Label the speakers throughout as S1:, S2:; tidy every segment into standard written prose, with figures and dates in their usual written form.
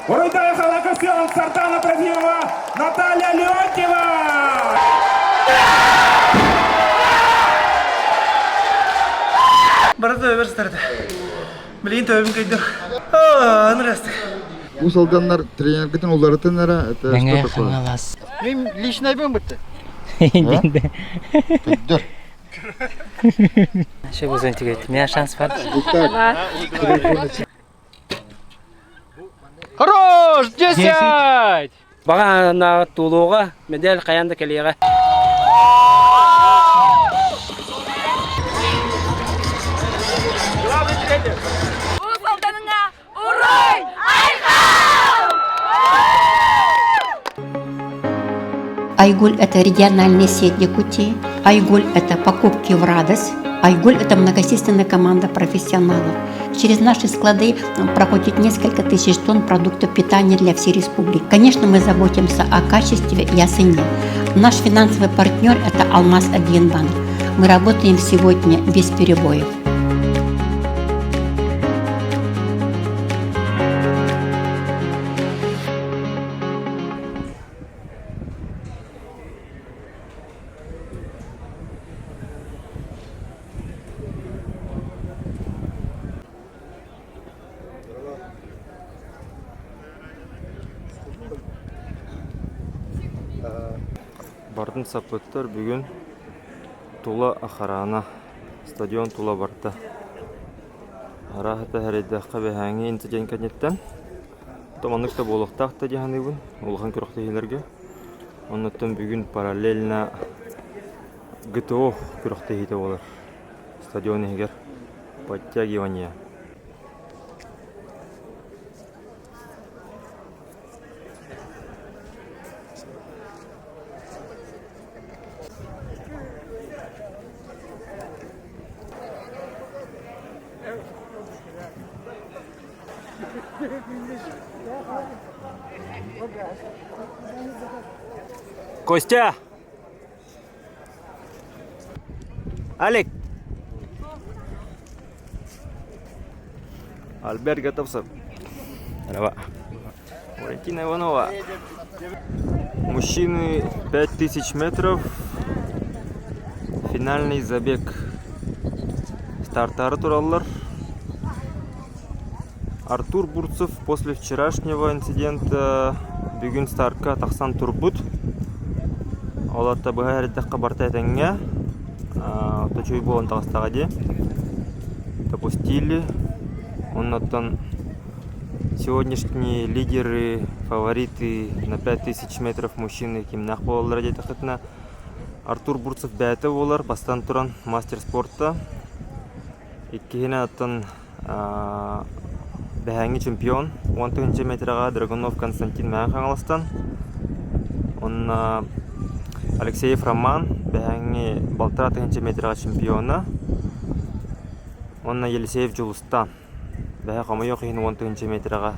S1: Уруйдай Халакасян, Сартана Трофимова, Наталья Леонтьева!
S2: Барыта төбөбөр сытарда. Билигин төбөбүн көйдүм. Нырастык.
S3: Уус Алданнар тренергитин уларытын эрэ, это что такое?
S4: Хаҥалас.
S5: Мин личнайбын бытты.
S3: Көддөр.
S4: Что вы зонтик У меня шанс бар.
S3: Итак,
S5: Хорош! Десять!
S6: Баҕа тулууга медаль хайаан да кэлиэҕэ.
S7: Уус Алданына уруй! Айхал!
S8: Айгуль – это региональная сеть Якутии. Айгуль – это покупки в радость. Айгуль – это многочисленная команда профессионалов. Через наши склады проходит несколько тысяч тонн продуктов питания для всей республики. Конечно, мы заботимся о качестве и о цене. Наш финансовый партнер – это Алмаз Банк. Мы работаем сегодня без перебоев.
S9: Бардым саппыттар бүгүн Тула охрана стадион тула барда. Арааһата эрэйдэххэ бэһээҥҥи инцидент кэнниттэн маннык да буолуохтаах да дии саныыбын улахан күрэхтэһиилэргэ. Оннуттан бүгүн параллельно ГТО күрэхтэһиитэ буолар стадион иһигэр подтягивание. Костя! Алик! Альберт Готовцев. Здорово. Валентина Иванова. Мужчины 5000 метров. Финальный забег. Стартары тураллар. Артур Бурцев после вчерашнего инцидента бүгүн стартка тахсан турбут. Ол атта быһа эрдэххэ барта этэҥҥэ. Точуй буолан таҕыстаҕа дии. Допустили. Оннуттан сегодняшние лидеры, фавориты на 5000 метров мужчины кимнээх буолаллара диэтэххитинэ Артур Бурцев бэйэтэ буолар, бастаан туран мастер спорта. Иккиһинэн оттон бэһээҥҥи чемпион 10 метрэҕэ Драгунов Константин Мэҥэ Хаҥаластан уонна Алексеев Роман бэһээҥҥи балтараа тыһыынча метрэҕэ чемпиона уонна Елисеев Дьулустан бэһэ хомойуох иһин 10 метрэҕэ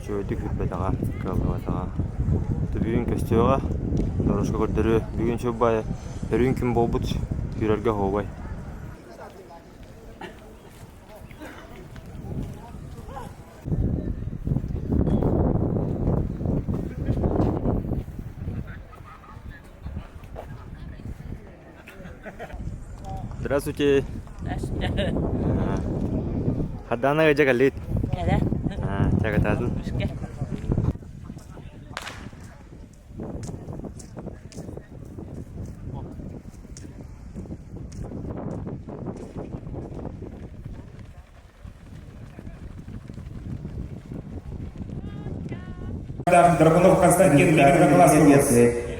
S9: Үчүгэйдик күүппэтэҕэ, кыаллыбатаҕа. Бүгүн көстүөҕэ, дорожка көрдөрүө. Бүгүн үчүгэй өрүүн күн буолбут, күүрэргэ оһуобай. Здравствуйте.
S10: Здравствуйте.
S9: Хадана эдьэ кэллит.
S10: Кэлэ.
S9: Чагатаатын.
S1: Драгунов Константин Ленинград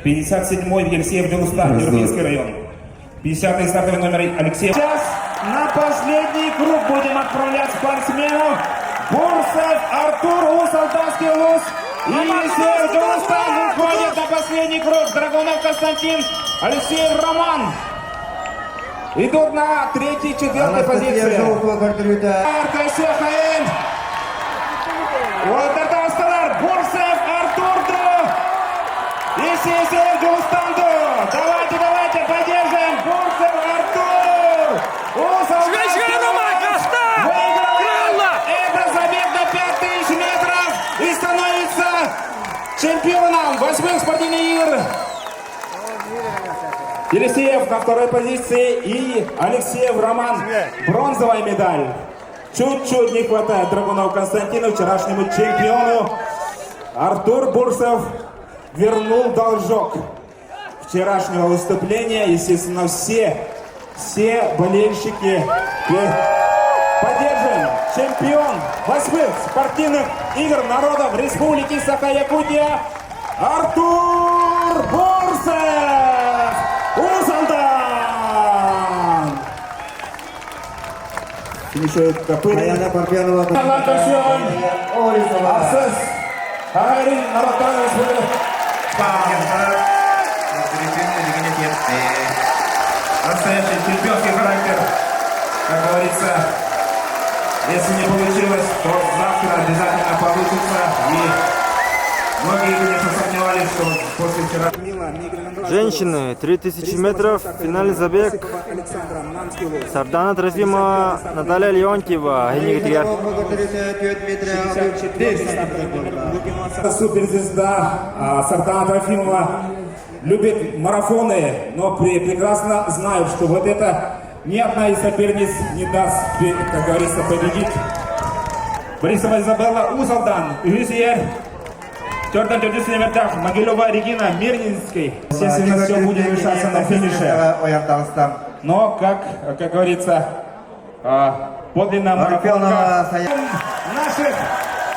S1: 57-й Елисеев Дюлустан, Нюрнбергский район. 50-й стартовый номер Алексей. Сейчас на последний круг будем отправлять спортсменов. Бурсов Артур Усалтанский Луз и Елисеев Дюлустан выходит на последний круг. Драгунов Константин, Алексеев Роман. Идут на третьей, четвертой позиции. РКСХН. Уолаттар Бурсов Артур Есеев Дьулустанду. Давайте, давайте, поддержим Бурцев Артур. Выиграл это забег на 5000 метров. Чемпионом восьмых спортивных игр Елисеев на второй позиции и Алексеев Роман бронзовая медаль. Чуть-чуть не хватает Драгунову Константину, вчерашнему чемпиону. Артур Бурсов вернул должок вчерашнего выступления. Естественно, все, все болельщики поддержим чемпион восьмых спортивных игр народов Республики Саха-Якутия Артур Бурсов! Уус Алдан! Финиширует Копырин. Ахсыс! Ағарин Нараттан Настоящий чемпионский характер. Как говорится, если не получилось, то завтра обязательно получится. И многие, конечно, сомневались, что после вчера...
S9: Женщины, 3000 метров, финальный забег. Сардана Трофимова, Наталья Леонтьева. Иннигитигэр.
S1: Суперзвезда Сардана Трофимова любит марафоны, но прекрасно знает, что вот это ни одна из соперниц не даст, как говорится, победить. Борисова Изабелла Уус Алдан, үһүс иһэр, 44 номердах Могилева Регина Мирнинский. Естественно, все будет решаться на финише. Но, как говорится, подлинная марафонка наших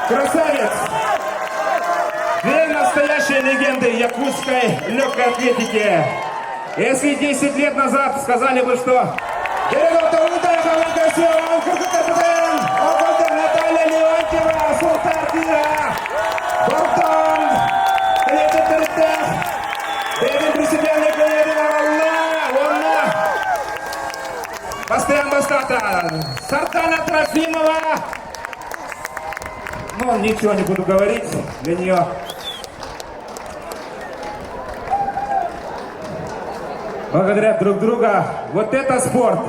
S1: красавиц. Две настоящие легенды якутской легкой атлетики. Если 10 лет назад сказали бы, что Наталья Леонтьева, Сунтаар кыыһа, Бордоҥ, Лететертех, Дэвид принципиальный Алла, Постоянно бастата, Сардана Трофимова. Ну, ничего не буду говорить для нее. Благодарят друг друга. Вот это спорт!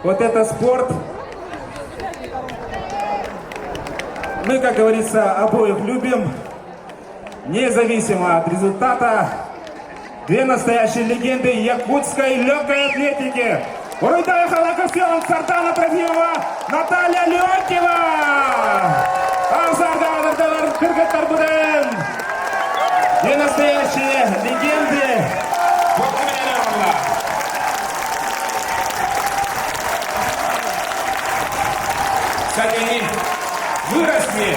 S1: Вот это спорт! Мы, как говорится, обоих любим, независимо от результата. Две настоящие легенды якутской легкой атлетики. Уруйдаа Костян, Сардана Трофимова, Наталья Леонтьева! Кыргыттарбытын! Две настоящие легенды. Вот у меня Кстати, они выросли,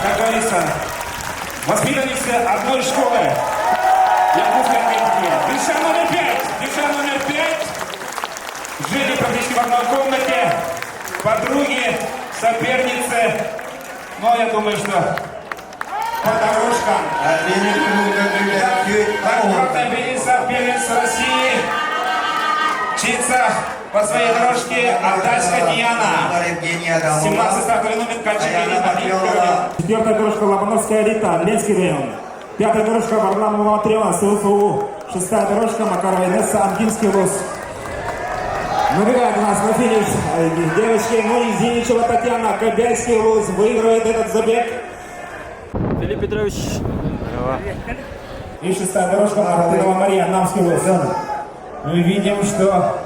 S1: как говорится, воспитанницы одной школы. Якутской атлетики. Душа номер 5. Душа номер 5. Жили практически в одной комнате. Подруги, соперницы. Но я думаю, что по дорожкам. Двукратная первенство России. Мчится по своей дорожке Ардальская Диана. 17 стартовый номер Качекина. Четвертая дорожка Лобановская Рита, Ленский район. Пятая дорожка Варламова Матрева, СУФУ. Шестая дорожка Макарова Инесса, Амгинский ВУЗ. Набегает у нас на финиш девочки, ну и Зиничева Татьяна, Кобяйский ВУЗ выигрывает этот забег.
S9: Филипп Петрович.
S1: И шестая дорожка Мартынова Мария, Намский ВУЗ. Мы видим, что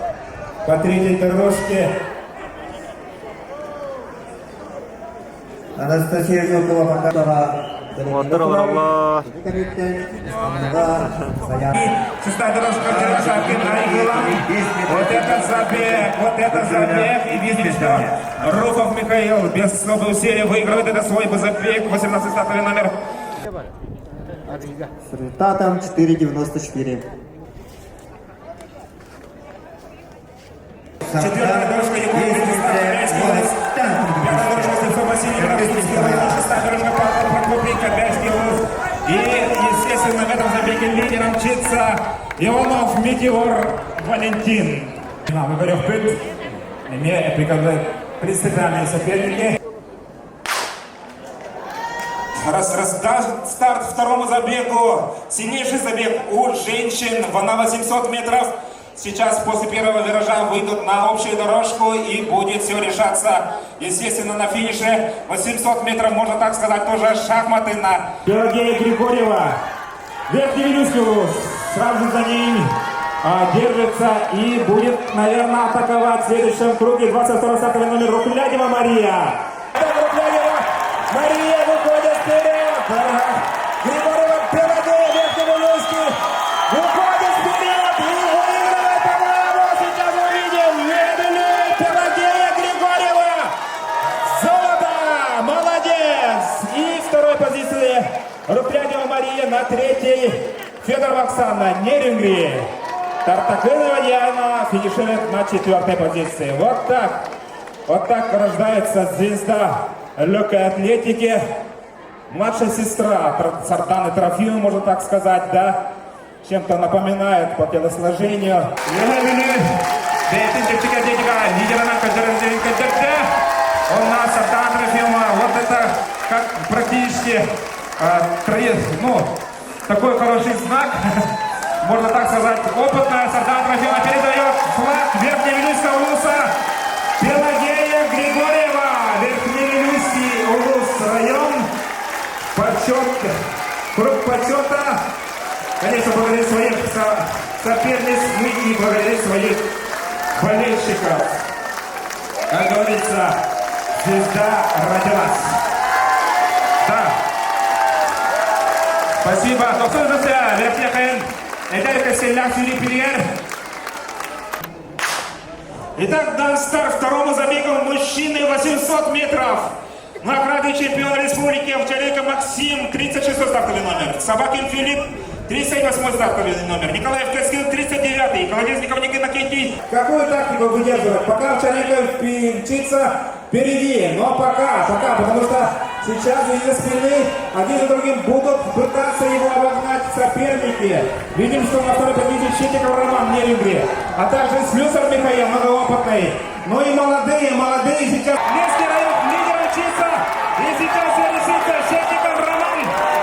S1: по третьей дорожке
S10: Анастасия Жукова пока
S9: Уолаттар олороллор.
S1: Шестая дорожка Шапкин Айгула. Вот это забег, вот это забег. И видим, что Руфов Михаил без особой усилия выигрывает это свой забег. 18 стартовый номер.
S10: С результатом 4.94.
S1: Четвертая дорожка Егор Пятая дорожка Слепцов Василий Красновский. Шестая дорожка Павел Прокопенко, Бяйский ВУЗ. И, естественно, в этом забеге лидером мчится Иванов Метеор Валентин. Выборев имея принципиальные соперники. Раз, раз, да, старт второму забегу. Сильнейший забег у женщин на 800 метров. Сейчас после первого виража выйдут на общую дорожку и будет все решаться. Естественно, на финише 800 метров, можно так сказать, тоже шахматы на Пелагея Григорьева. Верхний Вилюйский сразу за ней держится и будет, наверное, атаковать в следующем круге 22 стартовый номер Рухлядева Мария. Рухлядева Мария выходит вперед. Григорьева Пелагея, Верхний Вилюйский выходит вперед и выигрывает, по-моему, сейчас увидим. Ведели Пелагея Григорьева. Золото! Молодец! И второй позиции Рухлядева Мария, на третьей Федорова Оксана, Нерюнгри. Тартакынова Диана финиширует на четвертой позиции. Вот так. Вот так рождается звезда легкой атлетики. Младшая сестра Сарданы Трофимовой, можно так сказать, да? Чем-то напоминает по телосложению. У нас Сардана Трофимова. Вот это как практически ну, такой хороший знак. Можно так сказать, опытная Сардана Трофимова передает флаг Верхневилюйского улуса Пелагея Григорьева. Верхневилюйский улус район. Почет, круг почета. Конечно, благодарить своих соперниц, ну и благодарить своих болельщиков. Как говорится, звезда родилась. Да. Спасибо. Доктор Верхняхен, Эдер Филипп Итак, дан старт второму забегу мужчины 800 метров. Награды чемпиона республики Овчаренко Максим, 36 стартовый номер. Собакин Филипп, 38 стартовый номер. Николаев Каскин, 39-й. Колодезников Никита Иннокентий. Какую тактику выдерживать? Пока Овчаренко мчится впереди. Но пока, пока, потому что сейчас из-за спины один за другим будут пытаться его обогнать соперники. Видим, что на второй позиции Щетиков Роман Нерюнгри, а также Слюсар Михаил, многоопытный. Ну и молодые, молодые сейчас. Ленский район, лидер учится. И сейчас все решится. Щетиков Роман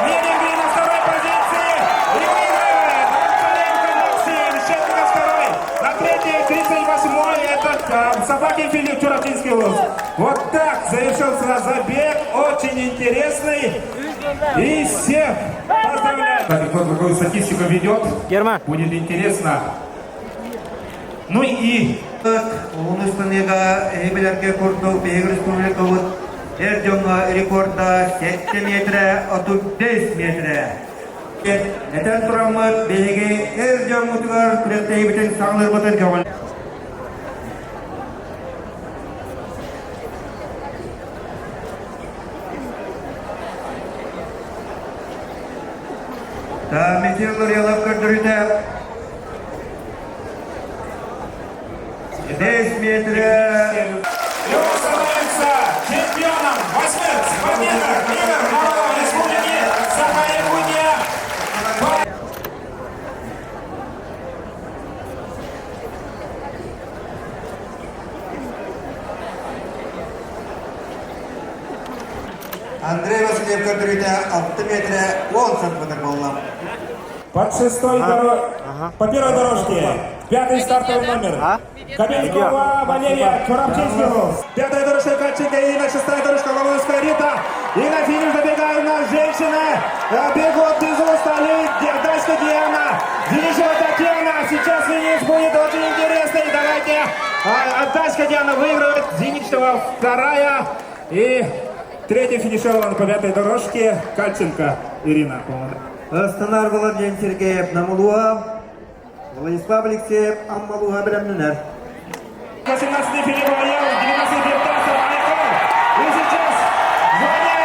S1: Нерюнгри на второй позиции. И выигрывает Овчаренко Максим. Щетиков второй. На третьей, 38-й, это Собакин Филипп, Чурапчинский улус. Вот так завершился забег. Очень интересный. И всех поздравляю. Кстати, кто какую статистику ведет,
S9: Герман.
S1: будет интересно. Ну и
S10: Уһуну ыстаныыга эһиги билэргит курдук биһиги республикабыт эр дьоҥҥо рекорда 7 метрэ 35 метрэ. Этэн тураммыт биһиги эр дьоммутугар күрэхтэһиибитин саҕалыырбытын көҥүл. Та Михаил Ларьялов көрдөрүүтэ 5 метрэ
S1: И он становится чемпионом восьмых спортивных игр народов Республики Саха-Якутия.
S10: Андрей Васильев көрдөрүүтэ 6 метрэ 10 сантиметр буолла.
S1: Под шестой по первой дорожке. Пятый стартовый номер. Кобелькова Валерия, Чурапчинский улус. Пятая дорожка Кальченко Ирина, шестая дорожка Лобановская Рита. И на финиш забегают у нас женщины. Бегут без устали. Дашка Диана, Денисова Татьяна. Сейчас финиш будет очень интересный. Давайте. Дашка Диана выигрывает. Зиничева вторая. И третья финишировала по пятой дорожке Кальченко Ирина. по-моему.
S10: Ыстанар Владимир Сергеев Нам улууһа, Владислав Алексеев Амма улууһа бэлэмнэнэр.
S1: 18 Филиппова Яна, 19 Бертасов, Айкол. И сейчас Ваня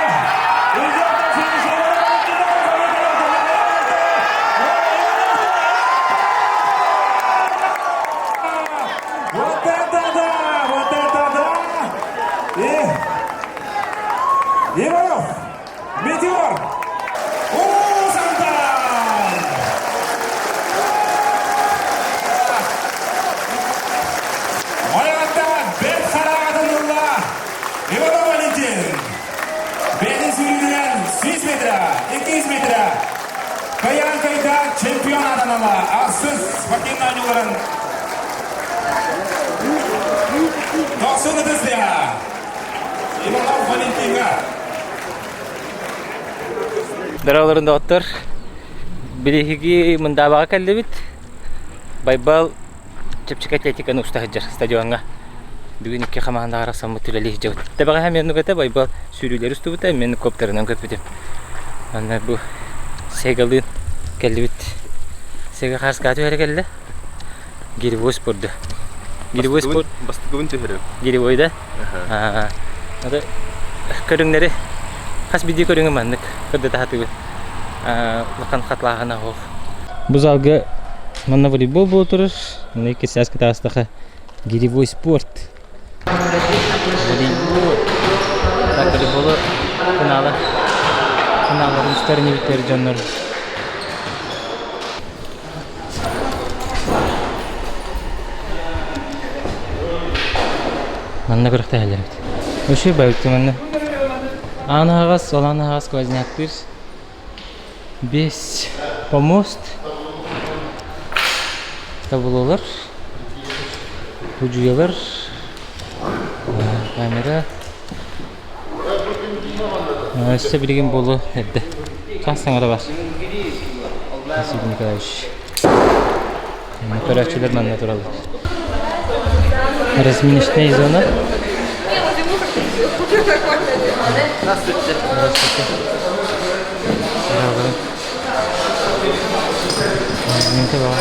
S1: идет на финиш. Иванов Вот это да! Вот это да! И Иванов, Метеор, Уус Алдан! Майаҕатта Бэрт Хараҕа Иванов Валентин. Бэйэтин сүүрүүтүнэн 100 метрэ, 200 метрэ. Кыайан кыайда чемпион аатын ылла. Ахсыс спортивнай оонньууларын Дохсун ытыстыа! Иванов Валентинга!
S4: Дороолорун доҕоттор, билиһиги Мындаабаҕа кэллибит. Байбал чэпчэки атлетиканы уста сылдьар стадиоҥҥа. Бүгүн икки хамаандаҕа арахсаммыт үлэлии сылдьабыт. Тэбэҕэһэ мен этэ Байбал сүүрүүлэри устубута, мен коптерынан көппүтүм. Манна бу Сегалыын кэллибит. Сега хааскаҕа түһэрэ кэллэ. Гиревой спорду. Гиревой спорт.
S9: Бастакыбын түһэрим.
S4: Гиревой да? Аты көрүҥнэри хас биирдии көрүҥү маннык көрдөтө сатыыбын. Улахан хатлааһына суох. Бу залга манна волейбол буола турар. Манна икки сааскы таастаха гиревой спорт. Волейбол. Так волейболу финала. Финалларын үстэр инибиттэр дьоннор. Манна күрэхтэһэллэр эбит. Үчүгэй бабыттым манна. Аан аһаҕас, ол аан аһаҕас сквозняктыыр. Бес помост. Таблолар. Судьуйалар. Камера. Өссө билигин буолуо эрдэ. Хас саҥара бар. Василий Николаевич. Көрөөччүлэр манна тураллар. Разминочная зона.
S5: Здравствуйте.
S4: Здравствуйте. Здравствуйте. Разминка была.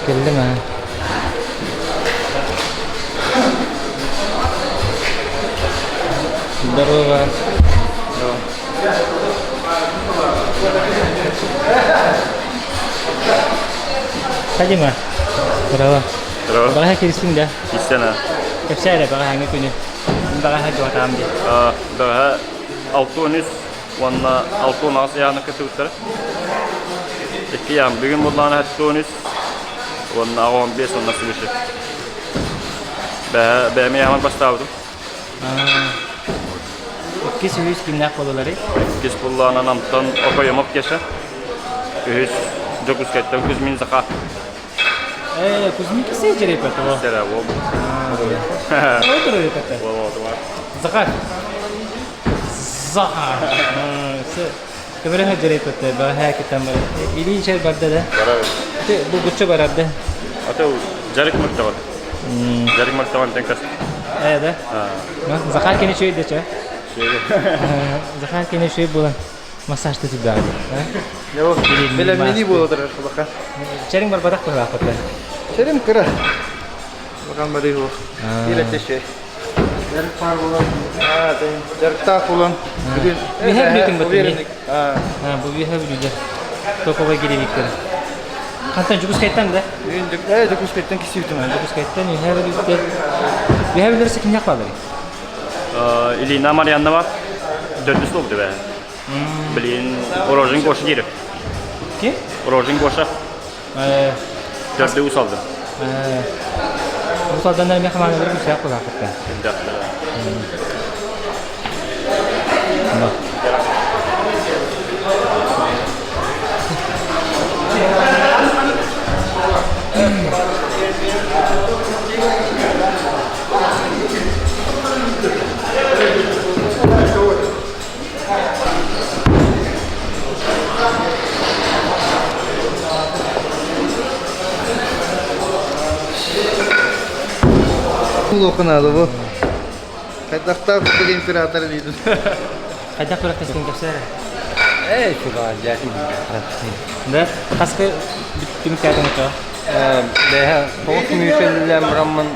S4: Кэллим аа. Здорово. Хадима. Здорово.
S9: Здорово.
S4: Баҕаһа киристиҥ да?
S9: Истэн
S4: Кэпсээ эрэ баҕаһаҥҥы күнү. Баҕаһа дьуотаам дии.
S9: Баҕаһа 63 уонна 68 ыйааны кыттыбыттара. Икки ыйаан бүгүн буллаҕына 73 уонна 15 уонна свыше. Бэйэм ыйаамар бастаабытым.
S4: Иккис үһүс кимнээх буолаларый?
S9: Иккис буллаҕына Намтан Окоемов Кеша, үһүс Дьокуускайтан Кузьмин Захар.
S4: Э, Кузьмин кисей жерепет о.
S9: Сера ол.
S4: Ол репете. Захар. Захар. Көмөрө жерепете баһа китам бар. Или чер барда да. Бу гучча барарда.
S9: Ата жарык мактабат. Жарык мактабан тен кас.
S4: Э да. Захар кени чөй дече. Захар кени чөй була. Массаж тутуп
S2: Бэлэмнэнии буола турар кулака.
S4: Чэриҥ барбатах быһаахпыт.
S2: Чэрим кыра. Улахан барыы суох. Илэтэ Дьарык баар буолан, дьарыктаах буолан, бүгүн
S4: Үһэ бүлүүтүн баттын. Бу үһэ бүлүүдэ. Токовай гиревиктер. Хантан Дьокуускайтан да?
S2: Бүгүн Дьокуускайтан кисибитим.
S4: Дьокуускайтан үһэ бүлүүдэ. Үһэ бүлүүрсэ киниэх баалар?
S9: Илина Марьянова төрдүс буолбут эбээ. Блин, Рожин Гоша диир.
S4: Ким?
S9: Рожин Гоша. Төрдү ус алды.
S4: Ус алданнар мен хамаанылар күсээх кулаахыттан.
S2: Улуохунаады бу. Хайдахтаах курдук император диидин.
S4: Хайдах күрэхтэстиҥ кэпсээ эрэ.
S5: Ээ, чугаан дьээти.
S4: Да, хаскы түмүктээтиҥ оччоҕо?
S5: Бэһэ тоҕус мүөтэллээн бараммын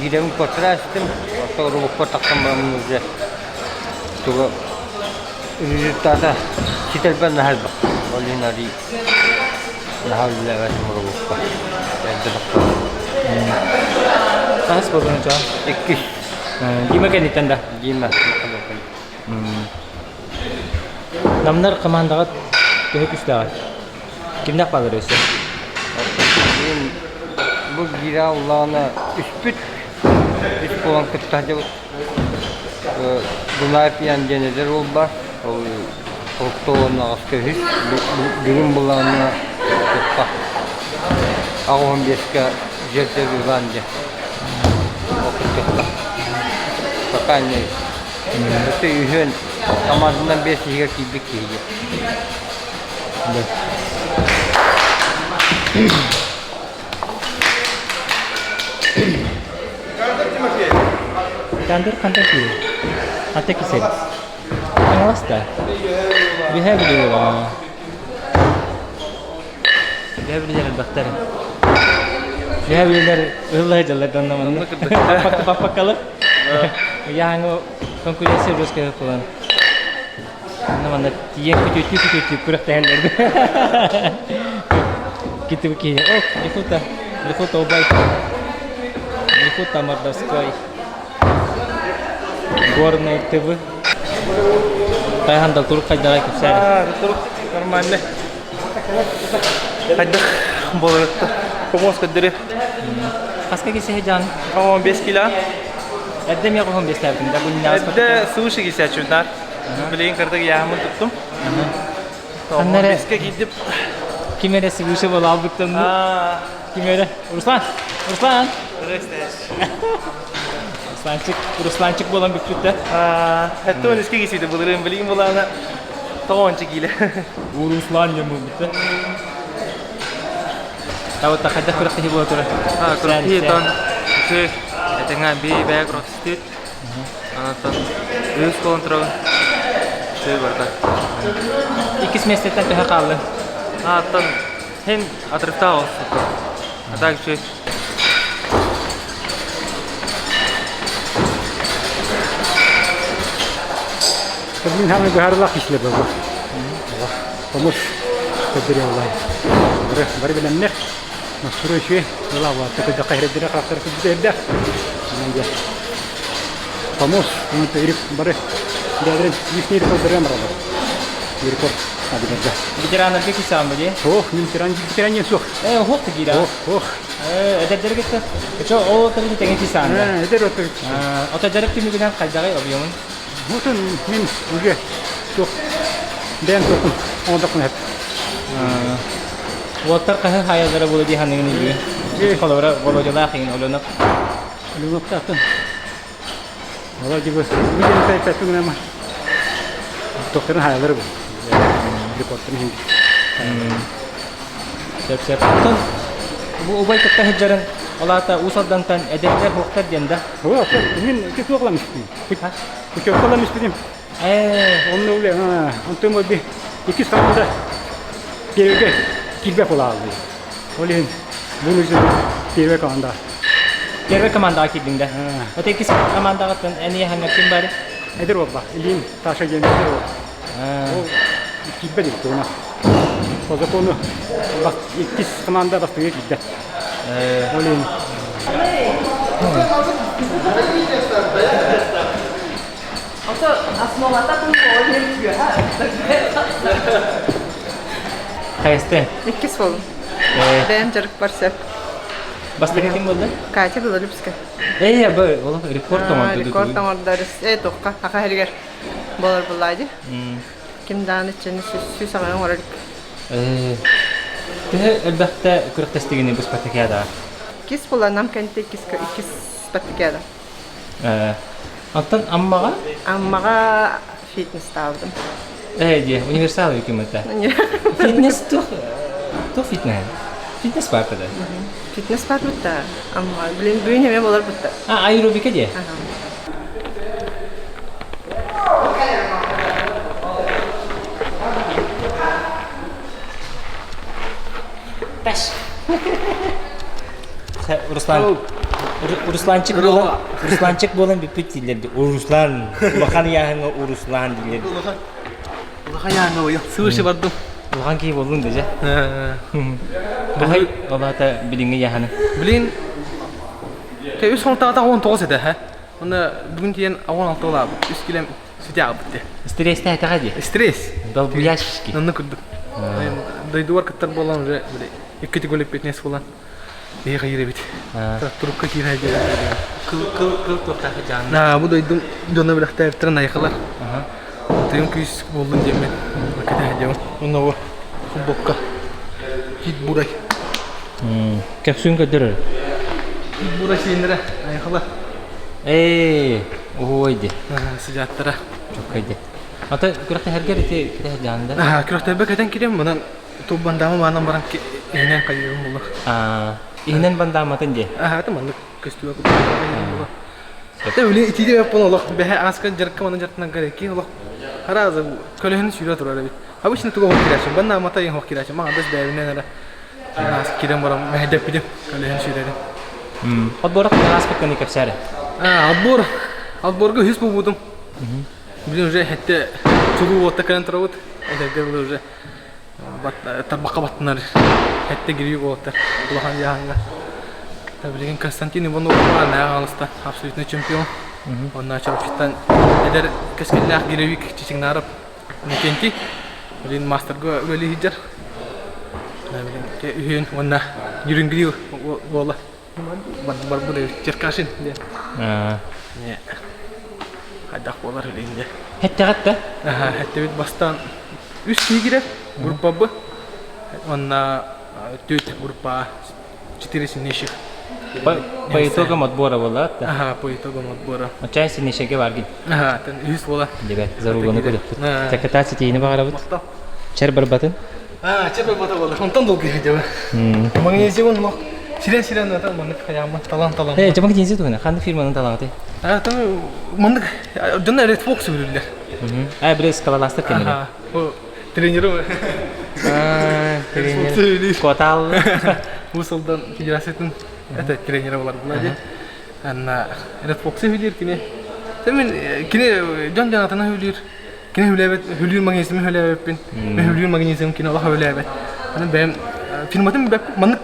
S5: гиирэбин квартира астым. Оттон уруккур тахсан бараммын уже тугу результата ситэрбэр наһаа элбэх. Ол иһин арый наһаа үлэлээбэтим уруккуга. Эрдэ тохтоотум.
S4: Хаһыс буоллуҥ оччоҕо?
S5: Иккис.
S4: Дима кэнниттэн да?
S5: Дима.
S4: Намнар командаҕа төһө күүстээҕий? Кимнээх бааллар өссө?
S5: Мин бу гиирэ улаана үспүт үс буолан кытта сылдьабыт. Дунаев Ян диэн эдэр уол баар. Ол орто уонна аҕыска үһүс. Бүгүн былаанна тутта. 85-ке жердер ылан дьэ. Окутта. Пока не. Өтө үһүөн команданан 5 иһигэр киирбит киһи.
S4: Тандыр хантан киирэр? Ханта кисэр? Хаҥалас да? Үөһээ Бүлүү Үөһээ Бүлүүлэр элбэхтэр. Үөһээ Бүлүүлэр ыһылла сылдьаллар да онно манна. Паппаккалар. Ыйааҥы конкуренция жесткая буолан. Онно манна тиийэн күтүөттүү күтүөттүү күрэхтэһэллэр. Китиб киһи. Ох, Лихута, Лихута убай. Лихута мордовской. Горный ТВ. Тайханда турук хайдаҕай кэпсээри.
S2: Турук нормально. Хайдах буоларытта. Помос көддөрү.
S4: Хаска кисеһи жан?
S2: 15 кило.
S4: Эрдэ эмиэ хоһун бестээбитим да бу
S2: Эрдэ суши кисээччүннар. Билигин кырдык яамын туттум.
S4: Ханна
S2: Беске киирдим.
S4: Ким эрэ свыше буолаабыттан Ким эрэ? Руслан! Руслан! Русланчик, Русланчик буолан бүппүт да.
S2: Хэттэ иске кисиде былырын билигин булаана тоҕонча кииле.
S4: Руслан диэн буолбут да. Табытта хайдах күрэхтэһии буола турар?
S9: Күрэхтэһии тон үчүгэй этэҥҥэ би бэйэ күрэхтэстиит. Онтон үһүс буолан турабын. Үчүгэй барда.
S4: Иккис миэстэттэн төһө хааллыҥ?
S9: Аттан Һин отрывтаах оҕус А так үчүгэй.
S11: Мин хамы быһаарылаах киһилэр буолла. Хомус көрдөрүө Бары бары билэннэр настрой үчүгэй. Ыла улаатта көдөххө иһирдэрэ хаахтар кырдьык эрдэх. Онон дьэ хомус, онон бары бэйэлэрин лишний рекордарын бараллар. Рекорд абиларга.
S4: Ветераннарга кисаан бу дии?
S11: Ох, мин ветеран ветеран не суох.
S4: Э, ох киира.
S11: Ох, ох.
S4: Э, эдэрдэргэ кытта. Эчо ол отары тэҥэ кисаан да.
S11: Эдэр отары.
S4: Ото дьарык түмүгүнэн хайдаҕай объемун?
S11: Бутун мин уже суох. Бэйэм суохпун оҥордохпун эп.
S4: Уоттар хаһы хайалара буолу дии ханыгын бүгүн. Холобура Володялаах иҥин Оленов.
S11: Оленовтаахтан. Вроде бы видели пэппэппин Докторын хайалары бу. Репорттарын иһин.
S4: Сөп сөп. Оттон бу убай кытта сылдьарын ол аата Уус Алдантан эдэрдэр хуохтар диэн да?
S11: О, мин ити суох ылам испитим. Путевка ылам испитим. Онно үлэ, онтон би иккис команда первыйга кирбек буолааллы. Ол иһин бу первый команда.
S4: Первый командаҕа киирдиҥ да? Вот иккис командаҕыттан эн иэхэҥҥэ ким бары?
S11: Эдэр уолба, Илин Саша диэн эдэр уол. Ол киирбэт эбит уона. По закону иккис команда бастыҥа киирдэ. Ол иһин
S7: Ото основата
S4: Хайасты?
S7: Иккис болум. Бэйэм дьарыкпар сөп.
S4: Бастакы ким болды?
S7: Катя Белолюбская.
S4: Ээ, бу ол рекорд оҥорду.
S7: Рекорд оҥордо. Э, туохха, аха иһигэр буолар буллаа дии. Ким даҕаны иччини сүүс аҕай оҥорор.
S4: Ээ, төһө элбэхтэ күрэхтэстигини бу спартакиадаҕа?
S7: Иккис була нам кэнти иккис иккис спартакиада.
S4: Ээ, Оттон Аммаҕа?
S7: Аммаҕа фитнестаабытым.
S4: Ээ диэ, универсал үкүмэтэ. Фитнес туох туох фитнес? Фитнес бар да?
S7: Фитнес бар бутта. Амма, блин, бүгүн эмэ болар бутта.
S4: А, аэробика диэ? Таш. Руслан Русланчик буолан Русланчик буолан бүппүт дииллэр Руслан улахан ыйааһыҥҥа Руслан дииллэр
S2: Улахан ыйааһыҥҥа ойо сыышы бардым.
S4: Улахан киһи буоллун да дьэ. Баһай олаата билиҥҥи ыйааһыны.
S2: Билин те үс хонтаата 19 этэ һэ. Оны бүгүн тиен 16 олаабыт. Үс килем сүтэ аҕабыт дии.
S4: Стресстээтэҕэ дии.
S2: Стресс.
S4: Долгуящики.
S2: Онно курдук. Дойдугар кыттар буолан уже икки төгүл фитнес буолан Биһиэхэ киирэбит. Турукка киирэ
S4: Кыл кыл кыл туохтаах дьаанна.
S2: На бу дойдум дьоно билэхтээбиттэрин айхалар. Тыым күүс буоллун диэммин кэтэһэ диэбин. Онно бу футболка Кит Бурай.
S4: Кэпсүүн көрдөрөр.
S2: Кит Бурай сиэннэрэ айхала.
S4: Ээ, уһуой ди.
S2: Сыдьааттара.
S4: Чоккай ди. Ата күрэхтэһэргэр ити кэтэһэр дьаанда.
S2: Күрэхтэһэрбэ кэтэн кириэм, манан тул бандама маанан баран иһинэн хайыырым буолла.
S4: Аа, иһинэн бандааматын дии.
S2: Аа, это маннык көстүүгэ курдук. Тэ билин итииде өппон олох бэһэ ааска дьарыкка маны дьарыктанан кэрэки олох хараазы көлөһүн сүүрэ турар эбит. Обычно туга хох кирээчим, банна амата ең хох кирээчим, мага бэс бэйэбинэн эрэ аас кирен баран мэһэйдэппитим көлөһүн сүүрэрин.
S4: Отбор ааспыкканы кэпсээрэ.
S2: Аа, отбор отборга үһүс буолбутум. Билин уже хэтте чулуу уотта кэлэн турабыт. Эдэргэ было уже тарбахха баттанар хэттэ гирии уолаттар улахан дьаһаҥҥа. Билигин Константин Иванов наһаа хаалыста абсолютный чемпион. Онно Чурапчыттан эдэр кэскиллээх гиревик Чичигнаров Иннокентий билигин мастерга үлэлии сылдьар. Билигин үһүөн уонна Нюрингри уола барбыт Черкашин диэн. Хайдах буолар билигин дьэ.
S4: Хэттэҕит да?
S2: Хэттэбит бастаан үс киһи кирэр группа Б уонна түөрт группа А четыре сильнейших.
S4: По, по итогам отбора была да?
S2: Ага, по итогам отбора.
S4: Оччоҕо сильнейшийге баргын.
S2: Ага, тен үһүс буола.
S4: Дебет, зарубаны көрөппүт. Чаката ситиини баҕарабыт. Чер барбатын.
S2: А, чер барбата буолла. Онтон долгуйа дьаба. Магнезион лох сирен-сирен ата маннык хаяммын талан-талан.
S4: Э, жамак динси туһуна, ханнык фирманын талаҕыты?
S2: А, там маннык дьонно Red Fox сүрүллэр.
S4: А, бile скалолазтар кэннилэр.
S2: Ага. Тренерым.
S4: Тренер. Куотаал.
S2: Бу сылдан федерациятын это тренера болар була Анна Red Fox хүлүр кини. Мен кини дьон дьанатына хүлүр. Кини хүлээбэт хүлүүр магнезиум хүлээбэппин. Мен хүлүүр магнезиум кини олох хүлээбэт. Аны бэйэм фирматын маннык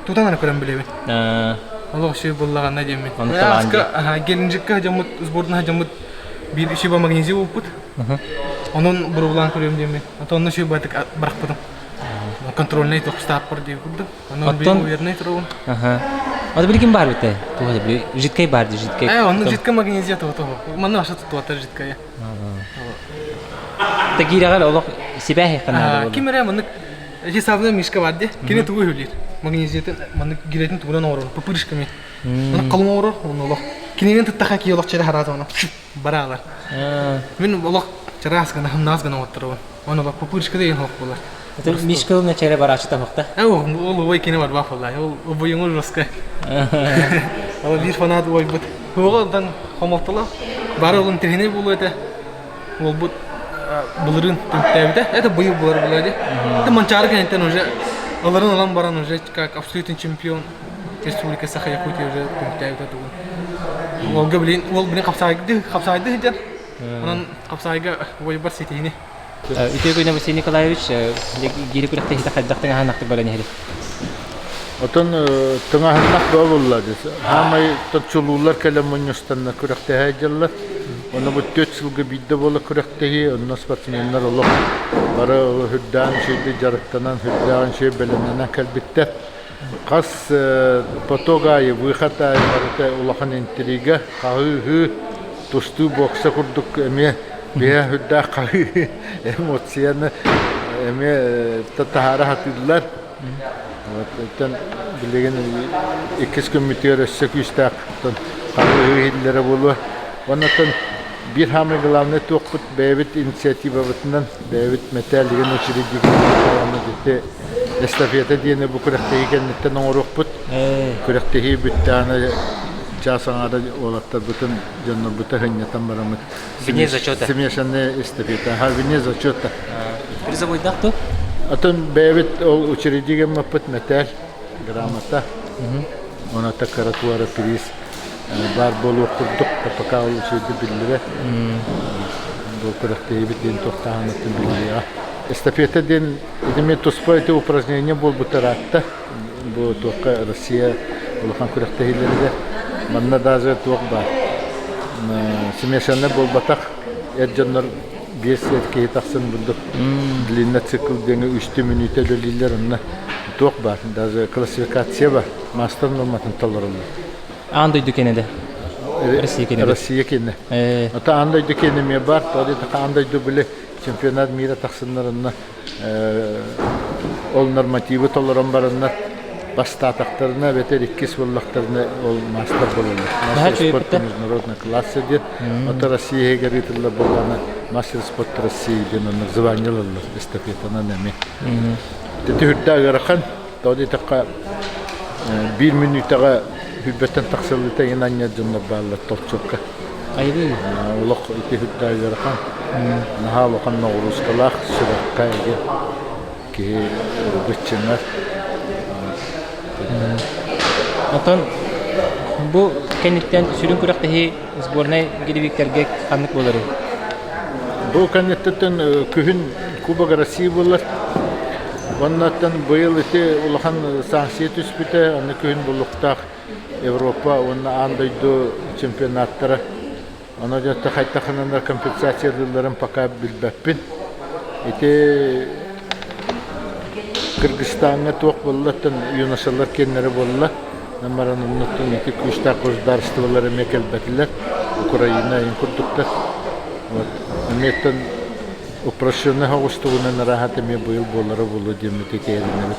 S2: тутан аны көрөн билэбин. Олох үчүгэй буллаҕына диэммин. Аска Геленджикка дьоммут сбордуна дьоммут биир үчүгэй магнезия булпут. Онон буругулаан көрүөм диэммин. Ото онно үчүгэй байтык барахпытым. Контрольный тохстааппар диye курдук. Онон
S4: Оттон
S2: уверенный туругум.
S4: Аха. Ото билигин баар бите. Туох били жидкай бар ди жидкай.
S2: Э, онно жидкая магнезия того того. Манна аша туттуатар жидкая.
S4: Та киирэҕэр олох сибээһи ханаада буолла.
S2: Ким эрэ маннык эти мишка бар ди. Кини тугу үһүлүүр. Магнезиятын маннык гилетин тугунан оҥорор, пупырышками. Маннык халыҥ оҥорор, онно олох. Кининэн туттаха кии олох чэрэ хараат ону бараалар. Мин олох чараас гына, хымнаас гына оҥотторобун. Оны олох пупырышка деген хоқ болар.
S4: Мишка ылына чэрэ бараачыта хохта.
S2: Ол убай кини барбах болла. Ол убайыңы жестко. Ол биир фанат убайбыт. Хуоҕа хомолтоло. Бары олун тиһини булу этэ. Уолбут былырыын түмүктээбитэ. Это быйыл булар була ди. Это Манчаары кэнниттэн уже ыларын ылан баран уже как абсолютный чемпион Республика Саха Якутия уже түмүктээбитэ тугун. Уолга билин уол билин хапсаайды хапсаайды сылдьар. Онон хапсаайга уойбар ситиһини.
S4: Үтүө күнэ Василий Николаевич, гири күрэхтэһиитэ хайдах тыҥаһаанахтык баран иһэрий?
S3: Отон тыҥаһыннах бөҕө буолла дии. Хаамай чулуулар кэлэн мунньустаннар күрэхтэһэ дьаллар. Онно бу түөрт сылга биирдэ буола күрэхтэһии, онно спортсменнар олох бары үрдээн үчүгэйдик дьарыктанан, үрдээн үчүгэй бэлэмнэнэн кэлбиттэр. Хас поток аайы, выход аайы барыта улахан интрига, хаһыы-ыһыы, тустуу бокса курдук эмиэ биһэ үрдээх хаһыы эмоцияны эмиэ таһаара сатыыллар. Оттон билигин иккис күммүтүгэр өссө күүстээх хаһыы иһиллэрэ буолуо. Оннуттан биир саамай главнай туохпут бэйэбит инициативабытынан бэйэбит мэтээлигин учредитель ити эстафета диэни бу күрэхтэһии кэнниттэн оҥоруохпут. Күрэхтэһии бүттэҕинэ чаас аҥаара уолаттарбытын дьоннорбутун сынньатан бараммыт
S4: Вне зачета.
S3: Смешанная эстафета. Ага, вне зачета.
S4: Призовойдаах ту?
S3: Атын бэйэбит ол учредитель гыммыппыт мэтээл, грамота. Оны кыра туара приз баар буолуох курдук, пока ол үчүгэйдик биллибэт. Бу күрэхтэһиибит диэн туохтааһыныттан биллиэҕэ. Эстафета диэн итими туспа ити упражнение буолбута ыраатта. Бу туохха Россия улахан күрэхтэһиилэригэр манна даже туох баар смешанный буолбатах эр дьоннор биэс эр киһи тахсан бурдук длинный цикл диэҥи үстүү мүнүүтэ үлэлииллэр онно туох баар даже классификация бар маастар норматын толороллор
S4: Аан дойду кэнэдэ. Россия киэнэ.
S3: Россия киэнэ. Ата аан дойду киэнэ эмиэ баар. Тоҕо диэтэххэ аан дойду били чемпионат мира тахсыннарынна ол нормативы толорон бараннар бастаатахтарына эбэтэр иккис буоллахтарына ол мастер буолаллар. Мастер спорта международный класса диэн. Ото Россия иһигэр ыытыллар буоллаҕына мастер спорта России диэн оннук звание ылаллар эстафетанан эмиэ. Ити үрдээх ыарахан. Тоҕо диэтэххэ биир мүнүүтэҕэ сүүрбэттэн тахсыллыыта иҥин анньар дьоннор бааллар толчокка.
S4: Айылыы.
S3: Олох ити үрдээх ыарахан. Наһаа улахан ноҕуруускалаах сүрэххэ эгэ киһи быччыҥар.
S4: Оттон бу кэнниттэн сүрүн күрэхтэһии сборнай гиревиктэргэ ханнык буоларый?
S3: Бу кэнниттэн күһүн Кубок России буолар. Оннуттан быйыл ити улахан санкция түспүтэ, аны күһүн булуктаах Европа уонна аан дойду чемпионаттара. Ону дьэ хайдахынан компенсациялыылларын пока билбэппин. Ити Кыргызстаҥҥа туох буолла, оттон юношалар киэннэрэ буолла. Баран оннуттан ити күүстээх государстволар эмиэ кэлбэтилэр. Украина эҥин курдуктар. Вот. Эмиэттэн упрощенный оҕустугунан ыраахат эмиэ быйыл буолара буолуо диэммит итиэринэбит.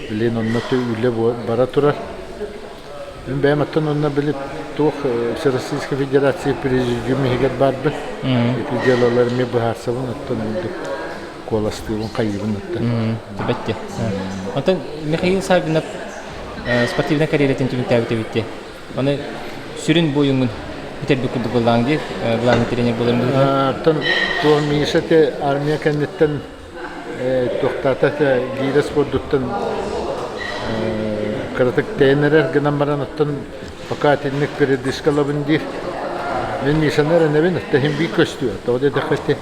S3: Билин онно үлэ бара турар. Мин бэйэм оттон онно били туох Всероссийскай Федерация президиум иһигэр баарбын. Ити дьыалалар эмиэ быһаарсабын оттон ордук куоластыыбын хайыыбын оттон.
S4: Бэтти. Онтон Михаил Саввинов спортивнай карьератын түмүктээбит эбит Оны сүрүн буойуҥҥун бүтэрбит курдук буоллаҕыҥ дии, главный тренер буоларын быһыытынан.
S3: Оттон туох Миша те армия кэнниттэн туохтаата этэ гиирэ спордуттан кыратык тэйэн эрэр гынан баран оттон пока итинник передышка ылабын диир. Мин Мишаны эрэнэбин, оттон иһин биир көстүү. Тоҕо диэтэххэ ити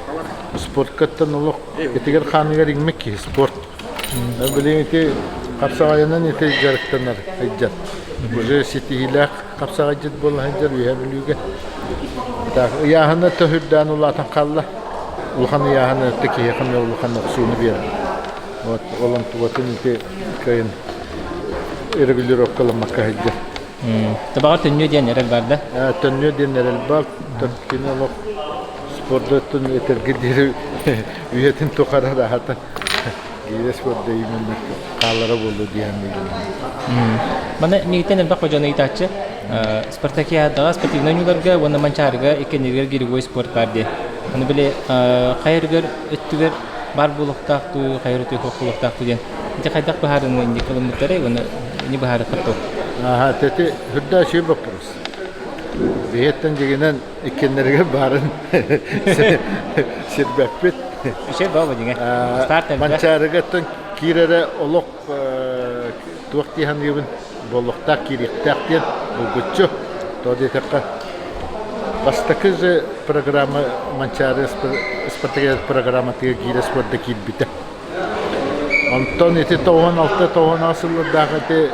S3: спорткаттан олох этигэр хааныгар иҥмит киһи спорт. Билигин ити хапсаҕайынан ити дьарыктанар сылдьар. Уже ситиһиилээх хапсаҕайдьыт буола сылдьар Үөһээ Бүлүүгэ. Так, ыйааһына төһүрдээн улаатан хаалла. Улахан ыйааһына өттө киһиэхэ эмиэ улахан охсууну биэрэр. Вот, ол онтубатын ити кыайын регулировкаламмакка сылдьар.
S4: Табаҕар төннүө диэн эрэл бар да?
S3: Төннүө диэн эрэл бар. Кини олох спордуттан этэргэ диэри үйэтин тухары аһата Гиирэ спорда именно хаалара буолуо диэн
S4: Маны миигиттэн элбэх дьон ыйытааччы. Спартакиадаҕа спортивнай оонньууларга уонна Манчаарыга иккиэннэригэр гиревой спорт баар диye. Аны били хайырыгар өттүгэр баар буолуохтаах дуу, хайыр өттүгэр суох буолуохтаах дуу диэн. Ити хайдах быһаарыыны инник ылыммыттарай уонна не быһаарыаххыт дуо?
S3: Аха, тэти үрдэ үчүгэй вопрос. Биһиэттэн дьигинэн иккиэннэригэр баарын сирбэппит.
S4: Үчүгэй баба дьиҥэ. Старт элбэх.
S3: Манчаарыгаттан киирэрэ олох туох дии саныыбын буолуохтаах киириэхтээх диэн булгуччу. Тоҕо диэтэххэ бастакы же программа Манчаары спартакиада программатыгар киирэ спорда киирбитэ. Онтон ити 96-98 сыллардаах ити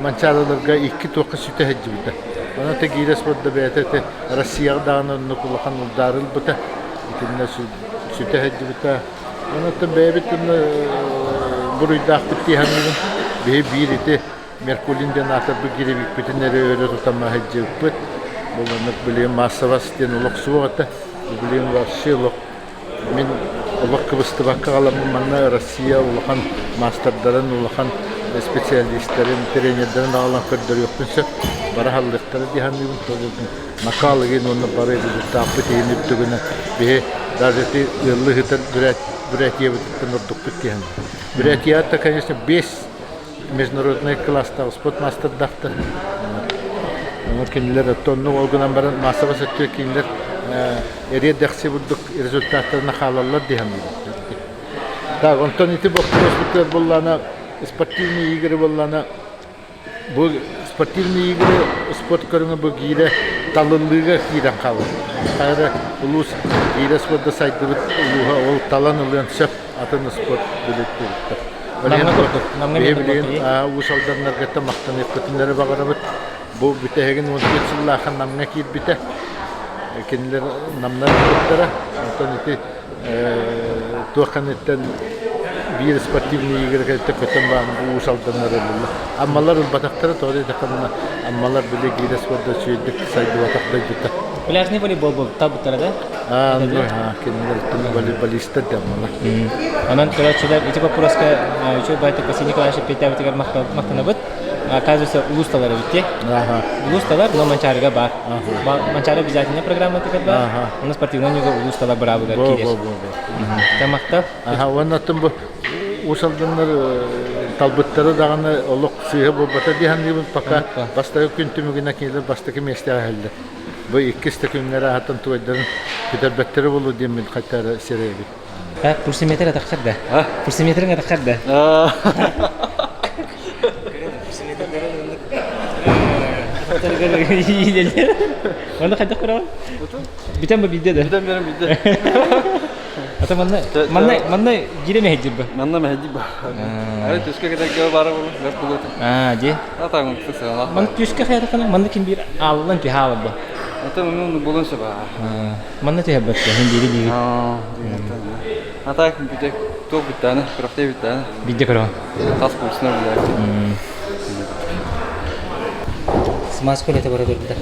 S3: Манчаарыларга икки туохха сүтэ сылдьыбыта. Онон ити гиирэ спорда бэйэтэ ити Россияҕа даҕаны оннук улахан удаары ылбыта. Итиннэ сүтэ сылдьыбыта. Онон бэйэбит буруйдаахпыт дии саныыбын. Биһи биир ити Меркулин диэн аатырбыт гиревикпитин эрэ өрө тутан сылдьыбыппыт. Бу маннык билигин массовас диэн олох суох этэ. Билигин вообще олох Мин олох кыбыстыбакка халаммын манна Россия улахан маастардарын, улахан специалистарын, тренердэрин аҕалан көрдөрүөхпүн сөп. Бара хааллыахтара дии саныыбын. Накал игин уонна бары результаппыт иһин үрдүгүнэ биһи даже ити ыаллыы сытар Бурятиябытыттан ордукпут дии саныыбын. Бурятия конечно, без международнай класстаах спорт маастардаахтар. Кинилэр оттон ол гынан баран массовай өттүгэр кинилэр эриэ-дэхси бурдук результаттарына хаалаллар дии саныыбын. Так, онтон ити боппуруоспутугар буоллаана спортивные игры буоллаана бу спортивные игры спорт көрүҥэ бу гиирэ талыллыыга киирэн хаалар. Хайа улуус гиирэ спорда сайдыбыт улууһа ол талан ылыан сөп атын спорт билиттириттэр. Биһи билигин Уус Алданнарга махтаныахпытын эрэ баҕарабыт. Бу бүтэһигин 14 сыллаахха Намҥа киирбитэ. Кинилэр Намнар ылбыттара. Онтон ити туох кэнниттэн биир спортивный игры кэлтэ көтөн баан Уус Алданнар ыллылар. Аммалар ылбатахтара тоҕо диэтэххэ Аммалар били гиирэ спорда үчүгэйдик сайдыбатах дойдута.
S4: Пляжный волейбол был табыттара да?
S3: Аа, кинилэр волейболистар да Аммалар.
S4: Онон көрөөччүлэр ити боппуруоска үчүгэй байтык Василий Николаевич эппиэттээбитигэр махтанабыт. Оказывается, улуус талар эбит дии. Улуус талар, но Манчаарыга баар. Манчаары обязательная программатыгар баар. Онно спортивный оонньууга улуус талар быраабыгар киирэр. Махтал.
S3: Аха, уонна оттон бу Уус Алданнар талбыттара даҕаны олох сыыһа буолбата дии саныыбын. Пока бастакы күн түмүгүнэн кинилэр бастакы миэстэҕэ иһэллэр. Бу иккис да күҥҥэ ааһаттан тугайдарын бүтэрбэттэрэ буолуо диэммин хайта эрэ сэрэйэбин.
S4: Пульсиметр атаххар да? Пульсиметрин атаххар да? Манна хайдах көрөҕүн? Бүтэн бу биирдэ да?
S2: Бүтэн берем биирдэ.
S4: Ата манна манна манна гире мэһэйдир бу.
S2: Манна мэһэйдир бу. Ары түскэ кетерге бары болу, бер булуоту.
S4: Аа, ди.
S2: Ата мын
S4: Ман түскэ хайракана манна ким бир аллан түһэ алар бу.
S2: Ата мын булун сөба.
S4: Манна түһэ бат, хин бири диги.
S2: Ата бүтек туох бүттәне, күрәхтә бүттәне.
S4: Бидде көрө.
S2: Тас пульсына билэр.
S4: Смазка үлэтэ бара турда.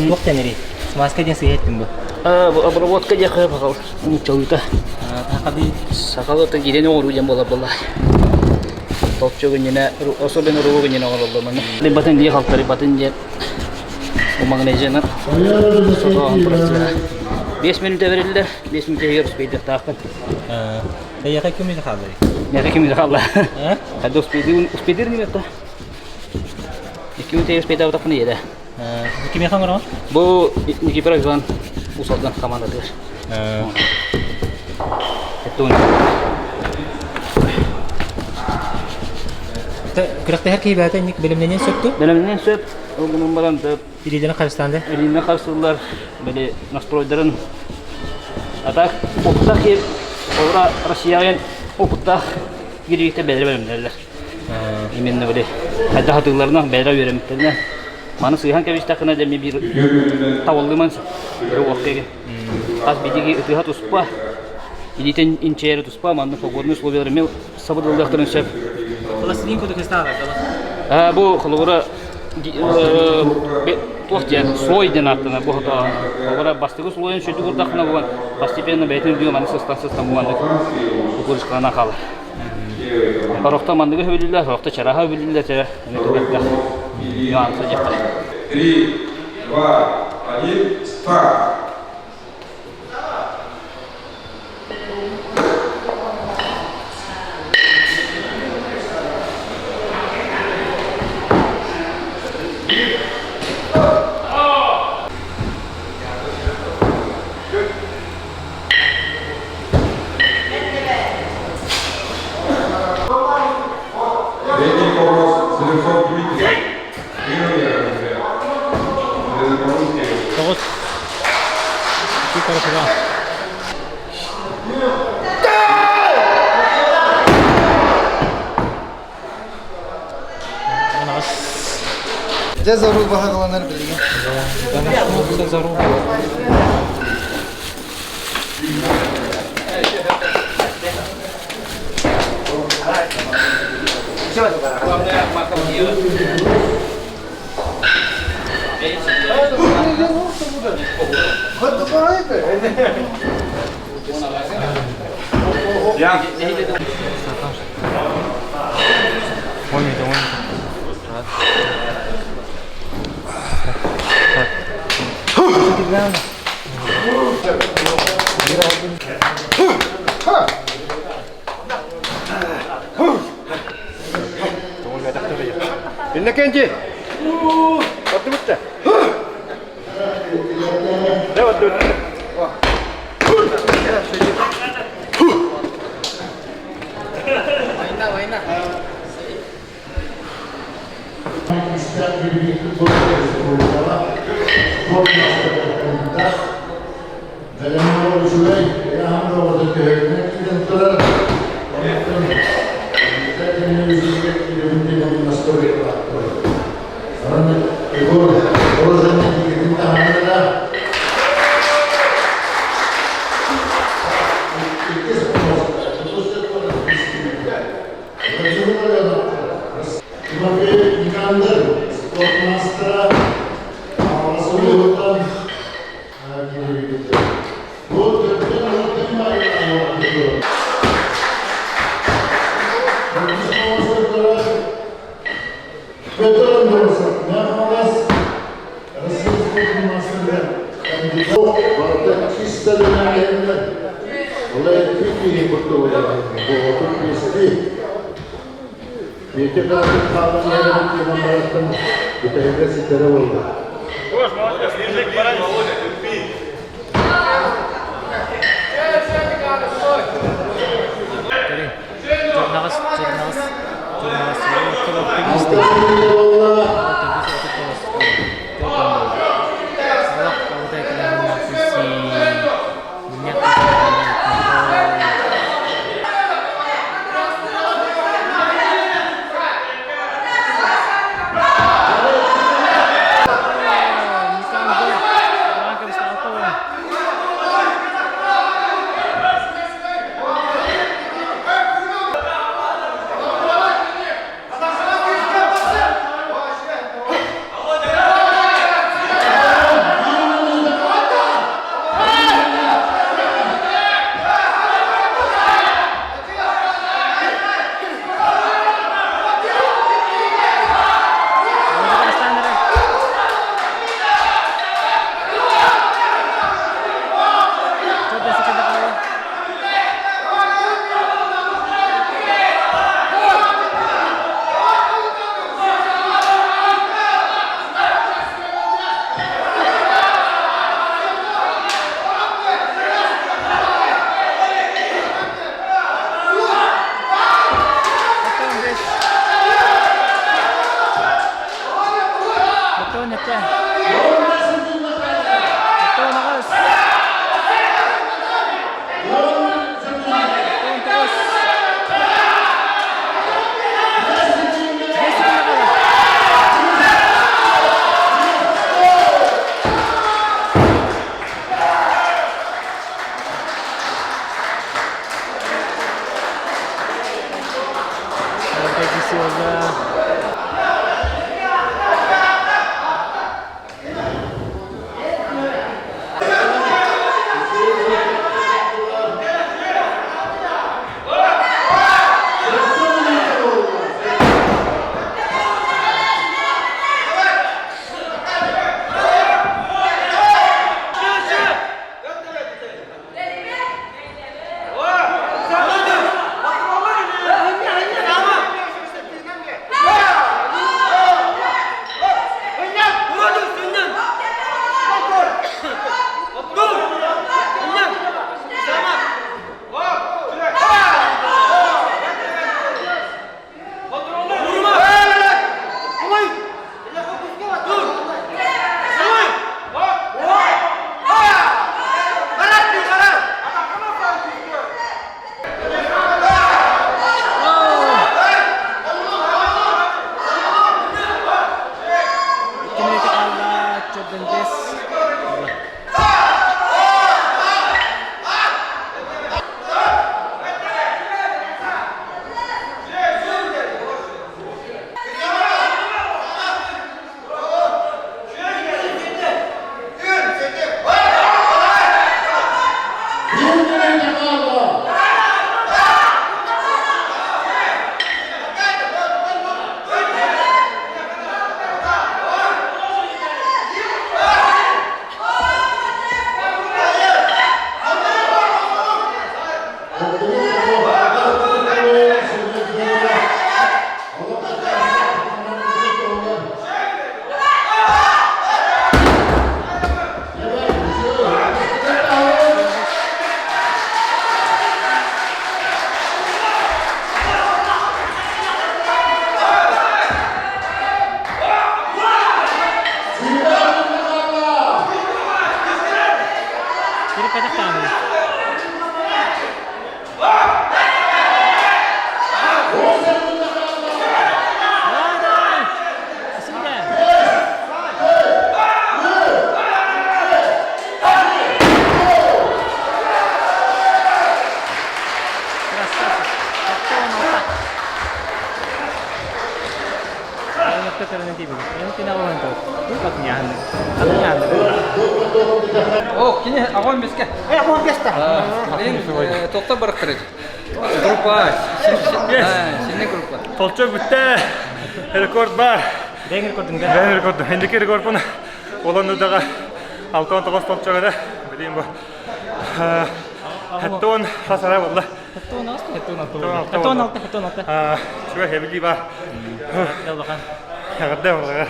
S4: Туох тэнэрий? Смазка диэн сыыһа эттим бу.
S6: Обработка диэххэ пожалуйста. Нууччалыыта.
S4: Сахалыы.
S6: Сахалыы киирэн оҥоруу диэн буолар буолла. Толчок иннинэ, особенно рулу иннинэ оҥороллор манна. Батын дии халтары батын диэн магнезиянан сотоон турар. 5 минутэ бериллэр, 5 минутэ иһигэр успейдыахтаахпын.
S4: Эйиэхэ ким үлэ хаалларый?
S6: Миэхэ ким үлэ хаалла? Хадда успейдыыр успейдыыр ньимиэхтэ. Икки минутэ успейдаабатахпына иэдэ.
S4: Кимиэхэ оҥороҕун?
S6: Бу Никифоров Иван Уус Алдан хамаандатыгар. Эттуун.
S4: Күрэхтэһэр киһи бэйэтэ инник бэлэмнэниэн сөп дуо?
S6: Бэлэмнэниэн сөп. Ол гынан баран
S4: Илиилэрин харыстаан да?
S6: Илиинэн харыстыыллар, били настройдарын. А так опыттаах киһи, олора Россияҕа опыттаах кириитэ бэйэлэрэ бэлэмнэнэллэр. Именно били хайдах атыыларынан бэйэлэрэ үөрэммиттэринэн маны сыыһан кэбистэххинэ дьэ эмиэ биир табыллыман уокка хас биирдии ытыһа туспа, илиитин инчээрэ туспа, манна погодные условиялар эмиэ сабыдыллыахтарын сөп.
S4: Пластилин курдук ыстаалар
S6: Бу холобура туох диэн слой диэн ааттанар бу хотоо холобура бастакы слойун сүдү курдахына буолан постепенно бэйэтин үрдүгэр маннык сыстан сыстан буолан кукурузкалана хаалар. Сорохто манныгы сөбүлүүллэр, сорохто чараһа сөбүлүүллэр, чэ эмиэ тугу нюанса диэхтэрэ.
S12: Три, два, один, старт! Третий вопрос Селенцов Дмитрий.
S4: Тоҕус.
S13: Дьэ заруба хагаланар билигин.
S4: Заруба.
S13: Иннокентий! Оттубутта! Давай,
S7: Война, война.
S3: Барыта чистэлэнэн иһэллэр. Ол эрэн киһи курдук оҕотун биэстии. Петя кыратык хаалан иһэр эбит гынан барантан бүтэһигэ ситэрэ буолла.
S4: Журналыс, журналыс, журналыс.
S5: О, кини огонь беске.
S13: Э, огонь бесте.
S5: Тоқта барықтырыд. Группа. Синни группа.
S14: Толчок бүтте. Рекорд бар.
S4: Бэйҥ рекордуҥ
S14: Бэйэм рекордум. Инники рекордпун Улан-Удэҕэ. 69 толчок этэ. Билигин бу Хаттон хасара болла.
S4: Хаттон алты, хаттон алты. Хаттон алты, хаттон алты.
S14: Чуга хебили ба.
S4: Ялбахан.
S14: Ягырда болга.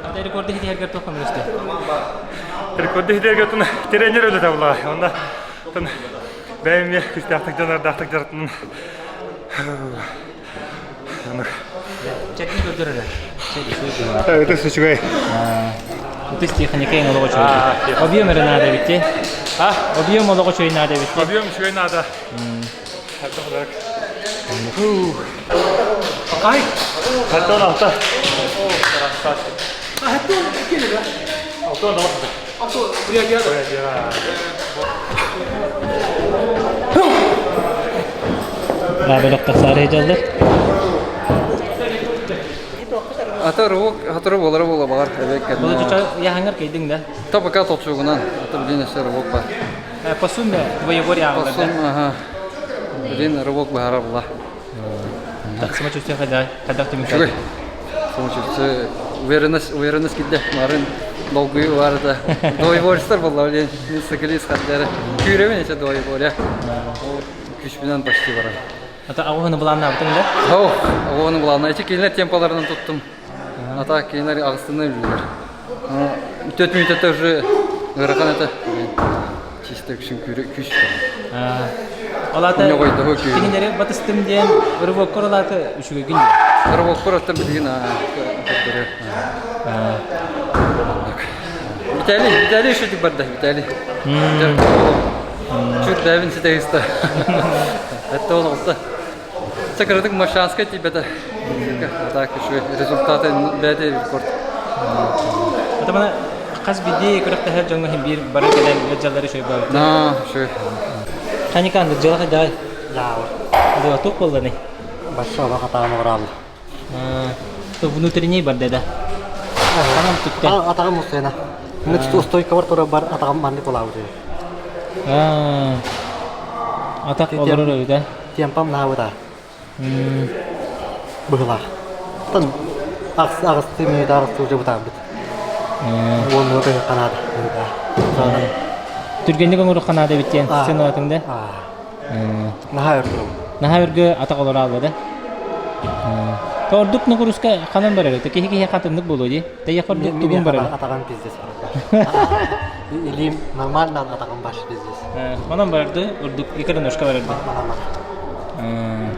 S4: Ата рекорды хитергер тоқ көмөлөстө.
S14: Рекорды хитергер тун тренер өлө табла. Онда тун бәйме күстәхтик жанардаахтык жарытын.
S4: Чәтин көрдөрөр.
S14: Это үчүгэй.
S4: Ытыс техника ең олоҕо чөй. Объем эрэ наада эбит
S14: А?
S4: Объем олоҕо чөй наада эбит
S14: Объем үчүгэй наада.
S4: Ай!
S14: Хаттон алта.
S2: Хаттон келе
S14: Алтон алта.
S2: Алто буря
S4: Бөлөк тахсаары жаллар.
S5: Ата рывок хатыры болары бола бағар.
S4: Бұл чуча яхаңар кейдиң да?
S5: Та пока толчугунан. Ата билин эше рывок бар.
S4: По сумме двоеборье
S5: По сумме, ага. Билин рывок бахара була.
S4: Так, самочувствие хайда, хайда түмүк.
S5: Үчүгэй. Самочувствие уверенность, уверенность килде. Марын долгую бар да. Двоеборецтер болла, билин. Мен сыкылис хаттары. Күйремен эше двоеборье. Күчпүнөн почти барар.
S4: Ата агуһуну былааннаабытыҥ да?
S5: Ау, агуһуну былаанна. Эчи кинилер темпаларынан туттум. Ата кинилер агыстыны үлүлөр. Төрт минутта уже ыарахан это. Чисто күшүн күш.
S4: Ол ата кинилери батыстым диэн рывоккор ол аты үчүгэй
S5: Рывоккор аттан билигин көрдөрө. Виталий, Виталий шутик барда, Виталий. Чуть дэвин ситегиста. Это он алта. Сакырдык Машанская тибета. Так еще результаты бәде рекорд.
S4: Это мана хас биди күрәктәһәр дьоҥҥо иһин биир бары кэлэн ыалдьаллары үчүгэй буолбут.
S5: Да, үчүгэй.
S4: Ханиканды дьыала хайдаҕай?
S15: Дьаабыр.
S4: Дыа туох буолланый?
S15: Большого хатаан ураал.
S4: То внутренний барда да. Атаҕым түттэ.
S15: Атаҕым устуйна. Устойкабар тура бар атаҕым маннык булаабыт.
S4: Атах олорор эбит
S15: Темпам наабыта. Быһылаах. Тан аҕысты минут аҕысты уже бытаарбыт. Уонна көһө ханаада.
S4: Түргэнник оҥорух ханаада эбит диэн сыаналатыҥ да?
S15: Наһаа өр турабын.
S4: Наһаа өргө атах олоро аалла да? Ордук нугуруска ханан барар это? Киһи киһи хатыннык буолуо дии. Тэйэх ордук тугун барар?
S15: Атаҕым пиздец барар. Илиим нормально атаҕым баш пиздец.
S4: Манан барарды, ордук икроножка барарды.
S15: Манан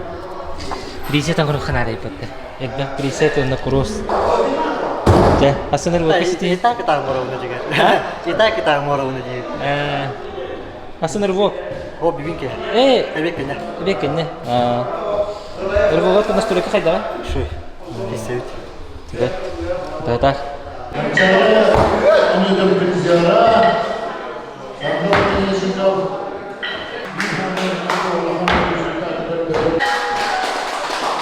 S4: Присет оҥорух ханаада иппаттар. Элбэх присет уонна курус. Дьэ, асыныр буолка
S15: И так и так моровна дигэр. И так и так моровна диир.
S4: Асыныр буок.
S15: О, бибинке.
S4: Э,
S15: Эбеккене.
S4: Эбеккене. Ырболот настройка хайдаҕа?
S15: Шуй. Писевит.
S4: Да. Да, так.
S3: призера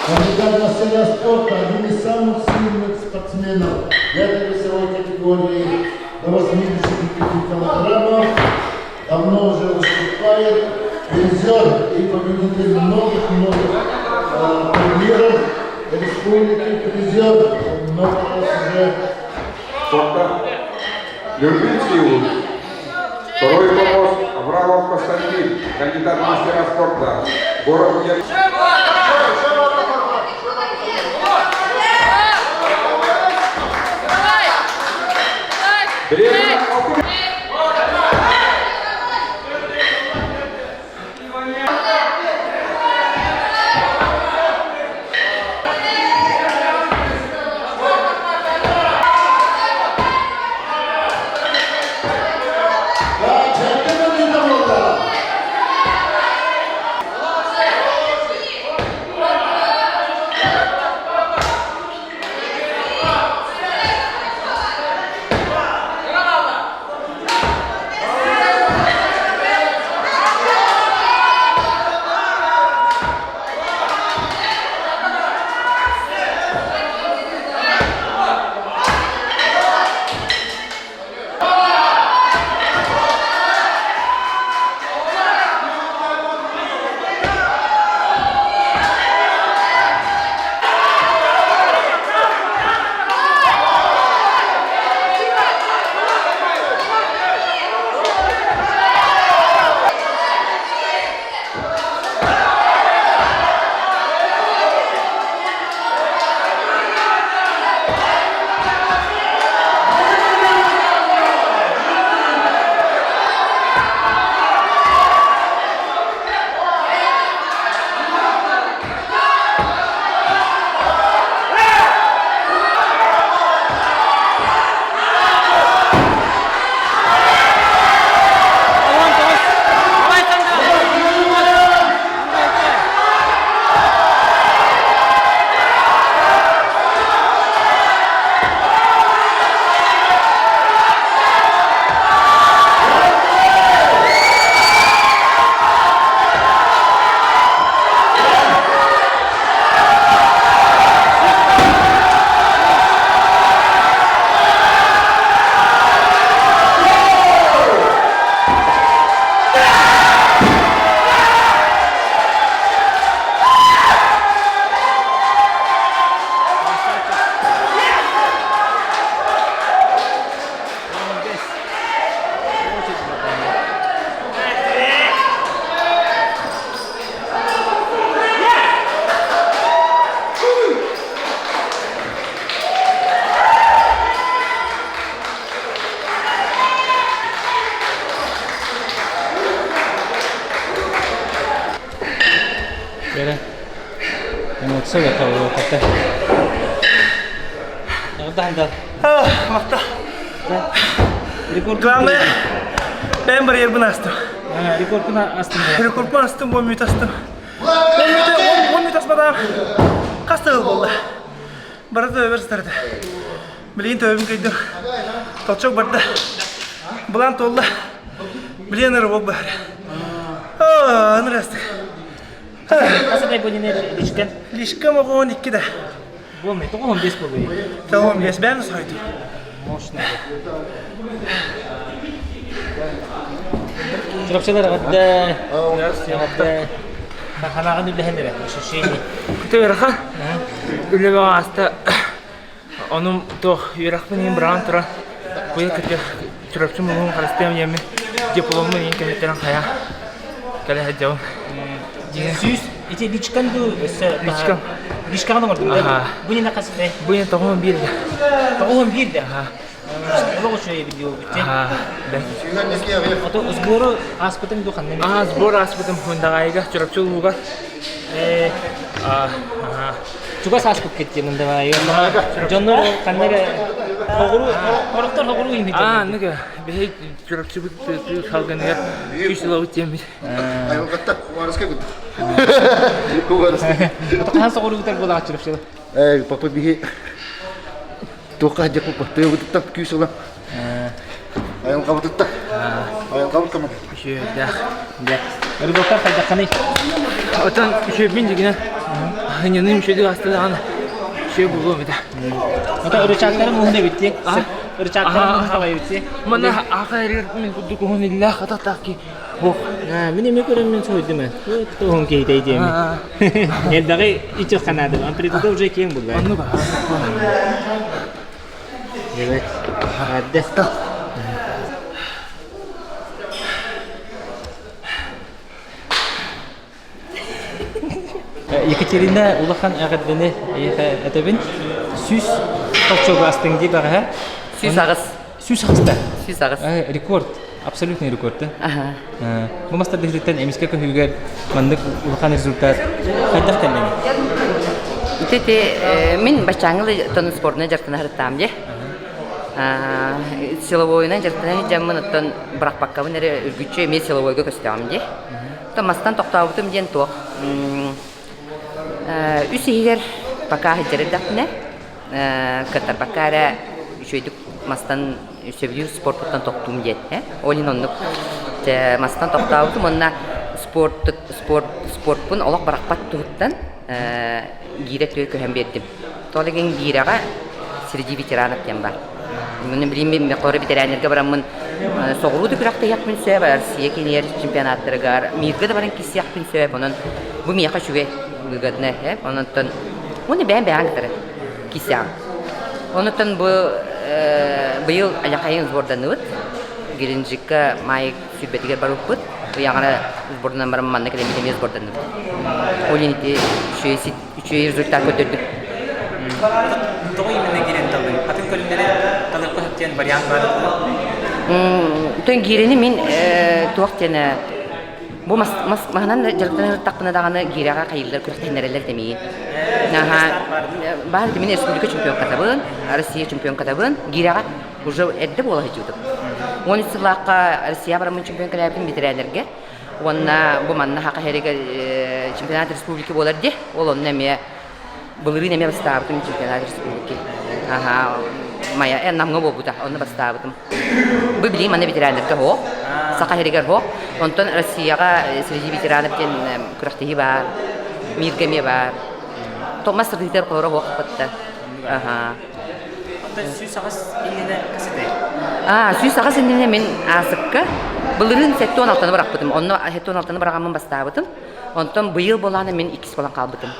S3: Кандидат мастера спорта, один из самых сильных спортсменов в этой весовой категории до 85 килограммов. Давно уже выступает, призер и победитель многих-многих э, турниров республики, призер много раз уже.
S12: Спорта. Любимский Второй помост Аврамов Константин, кандидат в мастера спорта. Город Ер...
S4: Тахса уотата. Даһанда.
S2: Махта. Главное, бэйэм барьербын астым.
S4: Рекордун астым.
S2: Рекордун астым, 10 мүнөт астым. 10 мүнөт, 10 мүнөт аспатаҕым. Хас тыл буолла? Бары төбөбөр сытар этэ. Билигин төбөбүн кыйдым. Толчок барда. Былаан туолла. Билигин рывок баар. Оо, ынырастык.
S4: Хас атай бу лишкан?
S2: Лишка моҕуон икки да.
S4: Буолмай, тоҕо 15 буолуй?
S2: Тоҕо 15, бэйэм сойду.
S4: Мощный. Чурапчылар эҕэрдэ. Эҕэрдэ. Ханаҕын үллэһэн эрэ, ощущение.
S2: Күтэ Үлэбэ ааста. Онум туох үөрэхпин иһин быраҕан туран, быйыл кытта Чурапчы муҥун харыстыам диэммин дипломмун иһин кэһэттэрэн хайа кэлэ сылдьабын.
S4: Сүүс ити личкан дуу өссө
S2: Личкам.
S4: Личкаҕын оҥордуҥ да? Бу нина хас бэ?
S2: Бу нина тоҕуһун биир да.
S4: Тоҕуһун биир да? Олох үчүгэй эбит диэбит. Ото сбору ааспытыҥ дуу ханна?
S2: Аа, сбор ааспытым Мындаҕаайыга, Чурапчы улууга.
S4: Э, чугас ааспыккыт дии Мындаҕаайыга. Дьоннор ханна эрэ хоҕуруу, хорохтор хоҕуруу иһин
S2: Аа, аныга биһи Чурапчыбыт халганыгар күүс ылабыт диэммит.
S13: Айылҕатта, кугараска гыт.
S4: Кугараска. Хаһан соҕуруугутар буолаҕа Чурапчыга?
S13: Эй, папа биһи туохха дьэ тыабытыттан күүс ылан айылҕабытыттан айылҕабыт команда
S2: Үчүгэйдээх.
S4: Дьэ. Рыбалкар хайдахханый?
S2: Отон үчүгэйбин дьигинэ. Ньаным үчүгэйдик ааста даҕаны. Үчүгэй буолуом этэ.
S4: Ото ырычаактарым уһун эбит дии. Ырычаактарым уһун халай эбит дии.
S2: Манна аха эрэр мин курдук уһун иллээх атахтаах ки. Бох.
S4: Мин эмиэ көрөн мин соһуйдум ээ. Уһун киһитэй диэми. Элбэҕи иччэх ханаадым. Амплитуда уже киэҥ булла.
S2: Оннук.
S4: Evet. Hadi. Екатерина улахан эҕэрдэни эйиэхэ этэбин. Сүүс толчогу астыҥ дии бэҕэһээ.
S16: Сүүс аҕыс.
S4: Сүүс аҕыста?
S16: 108.
S4: Рекорд. Абсолютный рекорд, да?
S16: Ага.
S4: Бу мастар биһириттэн эмискэ көһүүгэр маннык улахан результат хайдах кэллэҥий?
S16: Ити мин баччааҥҥы тон спордунан дьарыктана сырыттаам дии. Силовойунан дьарыктана сылдьаммын оттон бырахпаккабын эрэ үргүччү эмиэ силовойга көстөҕүм дии. Оттон мастан тохтообутум диэн туох. Үс иһигэр пока сылдьар эрдэхпинэ кыаттарбакка эрэ үчүгэйдик мастан сөбүлүүр спорпуттан тохтуум диэн ол иһин оннук мастан тохтообутум уонна спорт спорт спортпун олох барахпат туһуттан гиирэ түө көһөн биэрдим тоҕо дигин гиирэҕэ среди ветеранов диэн бар билим мехлори ветераннарга бараммын соҕуруу да күрэхтэһиэхпин сөп Россия киниэр чемпионаттарыгар мирга да баран киссиэхпин сөп онон бу миэхэ үчүгэй выгодно ононтон уонна бэйэм бэйэҕин кытары кисэҕин. Онуттан бу быйыл Алякайын сборданыбыт. Геленджикка маай сүүрбэтигэр барбыппыт. Ыйаҕара сборданан баран манна кэлэммит эмиэ сборданныбыт. Ол иһин ити үчүгэй үчүгэй результат көрдөрдүм.
S4: Тоҕо именно киирэн таллыҥ? Атын көрүҥнэри талыахха сөп диэн вариант баар дуо?
S16: Тон гиирэни мин туох диэн Бу мас, мас маһынан дьарыктана сырыттахпына даҕаны гиирэҕэ хайыыллар күрэхтэһиннэрэллэр дэмиин. Наһаа баар мин республика чемпионкатабын, Россия чемпионкатабын, гиирэҕэ уже эрдэ буола сылдьыбытым. 13 сыллаахха Россия бараммын чемпион кэлээбитим бэтэрээннэргэ. Уонна бу манна Хаха иһэригэр чемпионат республики буолар дии. Ол онно эмиэ Былырыын эмиэ бастаабытым чемпионат республики. Аха, Майа, э, Намҥа буолбута, онно бастаабытым. Бу билигин манна ветераннарга хоох, Саха сиригэр хоох. Онтон Россияҕа среди ветеранов диэн күрэхтэһии баар, Мирга эмиэ баар. Томас сырдыытыгар холоро хоох батта. Аха.
S4: Онтон 108 иннинэ касытай?
S16: Аа, 108 иннинэ мин аасыкка былырыын 76-ны бырахпытым. Онно 76-ны быраҕаммын бастаабытым. Онтон быйыл буолаана мин иккис буолан хаалбытым.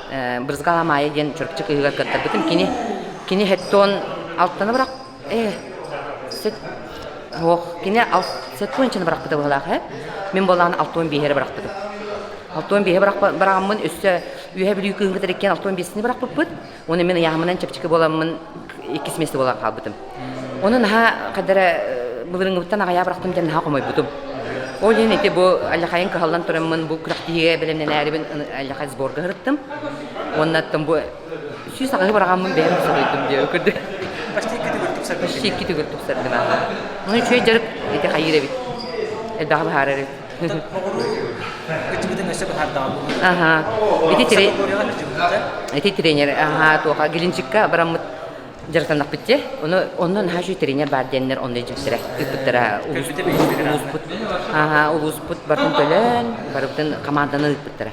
S16: Брызгала Маайа диэн Чурапчы кыыһыгар кыттарбытым. Кини кини хеттон алтаны бырах э сет ох кини ал сеттуончаны бырахпыта быһалаах э мин буолаан алтуон биэһэри бырахпытым. Алтуон биэһэ быраҕаммын өссө үөһэ бүлүү кыыһын кытары иккиэн алтуон биэсини бырахпыппыт. Уонна мин ыйааһымынан чэпчэки буоламмын иккис миэстэ буолан хаалбытым. Ону наһаа хадара былырыҥҥыбыттан аҕайаа бырахтым диэн наһаа хомойбутум. Ол иһин ити бу Аллахайын кыһаллан тураммын бу күрэхтиһиигэ бэлэмнэнээрибин Аллахай сборга сырыттым. Уонна оттон бу 108 быраҕаммын бэйэм сатайдым диэ көрдө.
S4: Почти икки төгүл тупсардым.
S16: Почти икки төгүл тупсардым аха. Ну үчүгэй дьарык ити хайыыр эбит. Элбэҕи быһаарар эбит.
S4: Кыччыбытын өссө быһаардаҕа буолуо.
S16: Аха. Ити тире ити тренер аха туоха Геленджикка бараммыт дьарыктаннахпыт дии. Ону онно наһаа үчүгэй тренер баар диэннэр онно илдьибиттэрэ, ыыппыттара. Улууспут аха улууспут барытын төлөөн, барыбытын хамаанданы ыыппыттара.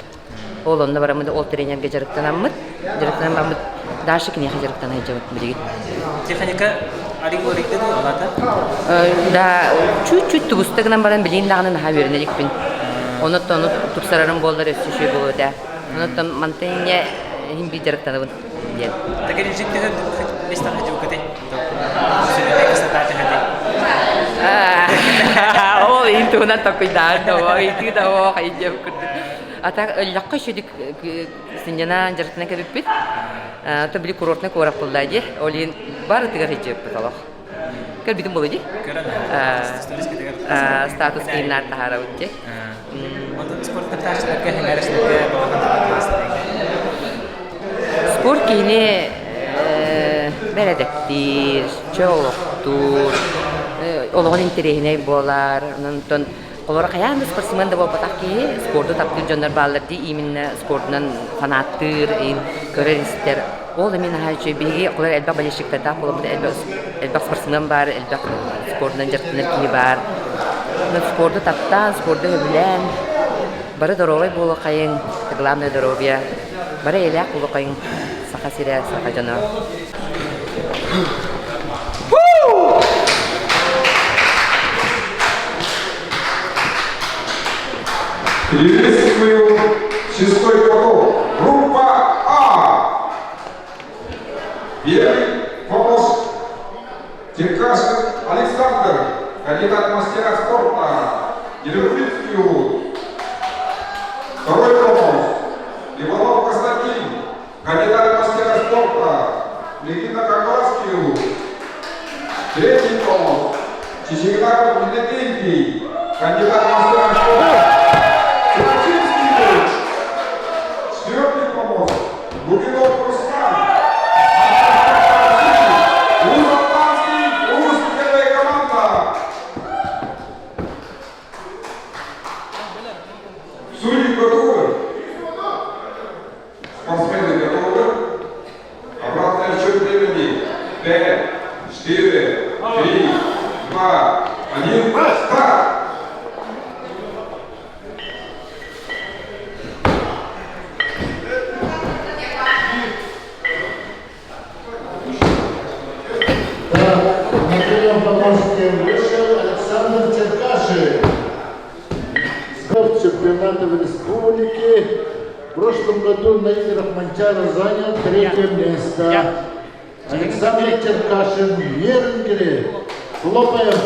S16: Ол онно бараммыт ол тренергэ дьарыктанаммыт, дьарыктанан бараммыт дальше киниэхэ дьарыктана сылдьабыт билигин.
S4: Техника аллегорийда дуу алата?
S16: Да, чуть-чуть тубуста гынан баран билигин даҕаны наһаа үөрэнэ иликпин. Онуттан ону тупсарарым буоллар өссө үчүгэй буолуо этэ. Онуттан мантан инньэ иһин биир дьарыктанабын диэн.
S4: Тагеринжик төһө местаҕа дьуккатай?
S16: Ол иһин туһунан толкуйдаан да ыйытыы да оох айдиам курдук. А так өллөххө үчүгдүк сынньанан дьарыктанан кэлбиппит. То били курортный куорат буолла дии. Ол иһин барытыгар сылдьыбыппыт олох. Кэлбитим буолуо дии. Статус кыйыннаар таһаарабыт дии. Спорт киһини бэрэдэктиир, чөл олохтуур, олоҕун интэриэһинэй буолар. Онтон олоро хайаан да спортсмен да буолбатах киһи спорду таптыыр дьоннор бааллар дии именно спордунан фанаттыыр, көрөр-истэр. Ол эмиэ наһаа үчүгэй. Биһиги олор элбэх болельщиктардаах буоламмыт элбэх спортсмен баар, элбэх спордунан дьарыктанар киһи баар. Спорду таптаан, спорду сөбүлээн, бары доруобай буолуоххайыҥ, главное здоровье. Бары эйэлээх буолуоххайыҥ, Саха сирэ, саха дьоно.
S12: Приветствую шестой поток. Группа А. Первый помост Черкашин Александр, кандидат мастера спорта, Нерюнгринский улус. Второй помост Иванов Константин, кандидат мастера спорта, Легино-Карпатский улус. Третий помост Чичигинаров Иннокентий, кандидат мастера спорта, Чурачинский улус. Четвертый помост Лугинов Руслан, Уус-Алданский улус первая команда. Судьи готовы? Спортсмены готовы? Обратный отсчет времени. 5, 4, 3, 2, 1, старт!
S3: На первом помосте вышел Александр Черкашин. Чемпионата в республике. В прошлом году на играх Манчара занял третье место. Александр Черкашин, Нерюнгри. Хлопаем.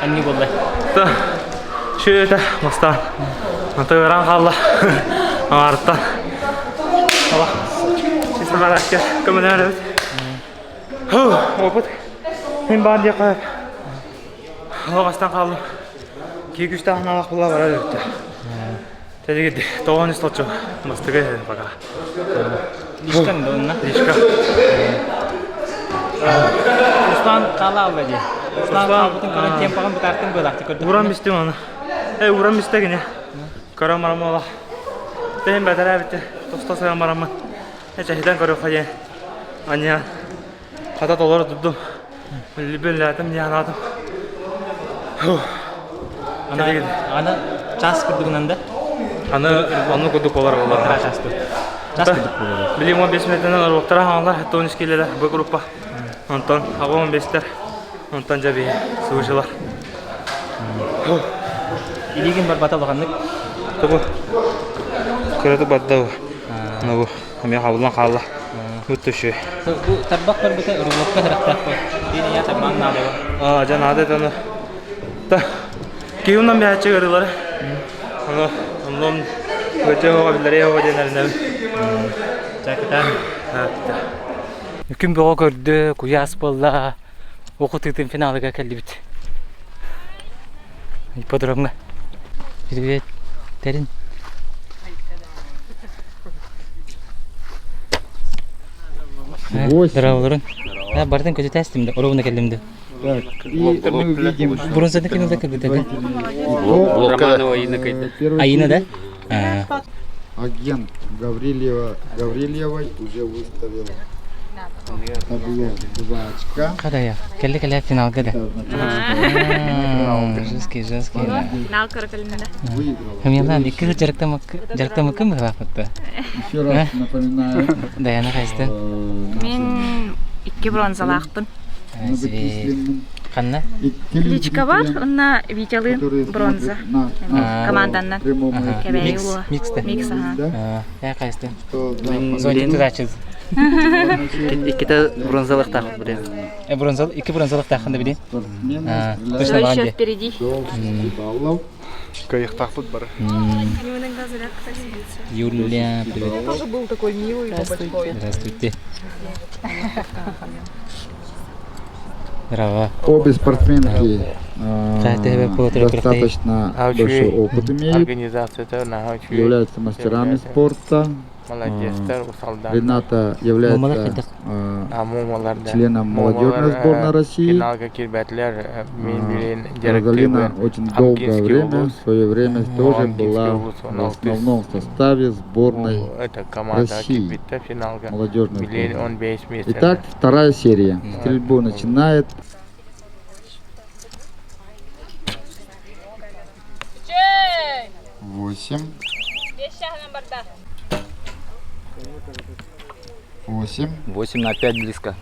S4: Анни болла.
S14: Шүөтэ мастаан. Ата ыран хаалла. Аңарыттан. Ала. Системаларга көмөлөһөрөбүт. Опыт. Мен баар диэххэ Алаҕастан хааллым. Кии күстээх аналах була барар эбиттэ. Тедигид тоҕон истолчу мастыга пока.
S4: Лишкан да онна?
S14: Лишка.
S4: Руслан хаала алла дии. Руслан хаалбытын көрөн темпаҕын бытаартын быалаахты көрдөх.
S14: Уран бистим оны. Э уран бисте гине. Көрөн барам ола. Тем бәтәрә битте. Тоста сыган бараммын. Э чәһидән көрө хайы. Аня. Хата толору турдум. Либеллээтим, дианаатым.
S4: Аны, аны час курдугунан да?
S14: Аны онну курдук болар болар.
S4: Час Час курдук болар.
S14: Билим 15 метрден роботтара хаалар, хатта 13 келелер бу группа. Онтон аға 15-тер, онтон жаби суучулар.
S4: Илигин барбата улаханнык.
S14: Тобу. Көрөтүк барда бу. Бу. Эмиэ хабыллан хаалла. Бу түшү.
S4: Бу тарбах барбыта рулокка харахтаах бу. Диэн я тарбаан наада бу.
S14: Аа, жа наада это Та. Киюнан бэчи ырылары. Ону оннон өтө оға билleri оға диэн эрэнэбин.
S4: Чакытан. Күн бөҕө көрдө, куйаас буолла. Окутуутун финалыга кэллибит. Ипподромҥа. Привет, Тэрин. Здраволорун. Бартын көтүтээстим да, оровна келдим да. Бронзада кинода кыргыта да? Аина да?
S17: Агент Гаврильева Гаврильевой уже выставил табло два очка.
S4: Кадая. Келли келе финалга да. Женский, женский.
S18: Финал көрөкөлүндө.
S4: Хымялан икки жарыктамыкын быһааппытта.
S17: Еще раз напоминаю.
S4: Даяна хайстын.
S18: Мен икки бронзалаахпын.
S4: Ханна?
S18: Личка бар, онна Витялыын бронза. Команданнан. Кэбээйи уола.
S4: Микс да?
S18: Микс, аха.
S4: Я хайстын. Зонтик тутааччы.
S6: Иккитэ бронзалыктаах билин.
S4: Бронзал, икки бронзалыктаахын да билин.
S18: Все еще впереди.
S12: Кайыктаахпыт бары.
S4: Юлия, привет.
S7: Тоже был такой милый
S4: Здравствуйте. Здравствуйте. Здорово.
S17: Обе спортсменки достаточно большой опыт имеют, являются мастерами спорта. Рената является членом молодежной сборной России. Розалина очень долгое время, в свое время тоже была в основном составе сборной России. Молодежной сборной. Итак, вторая серия. Стрельбу начинает восемь. Восемь.
S19: Восемь на пять близко.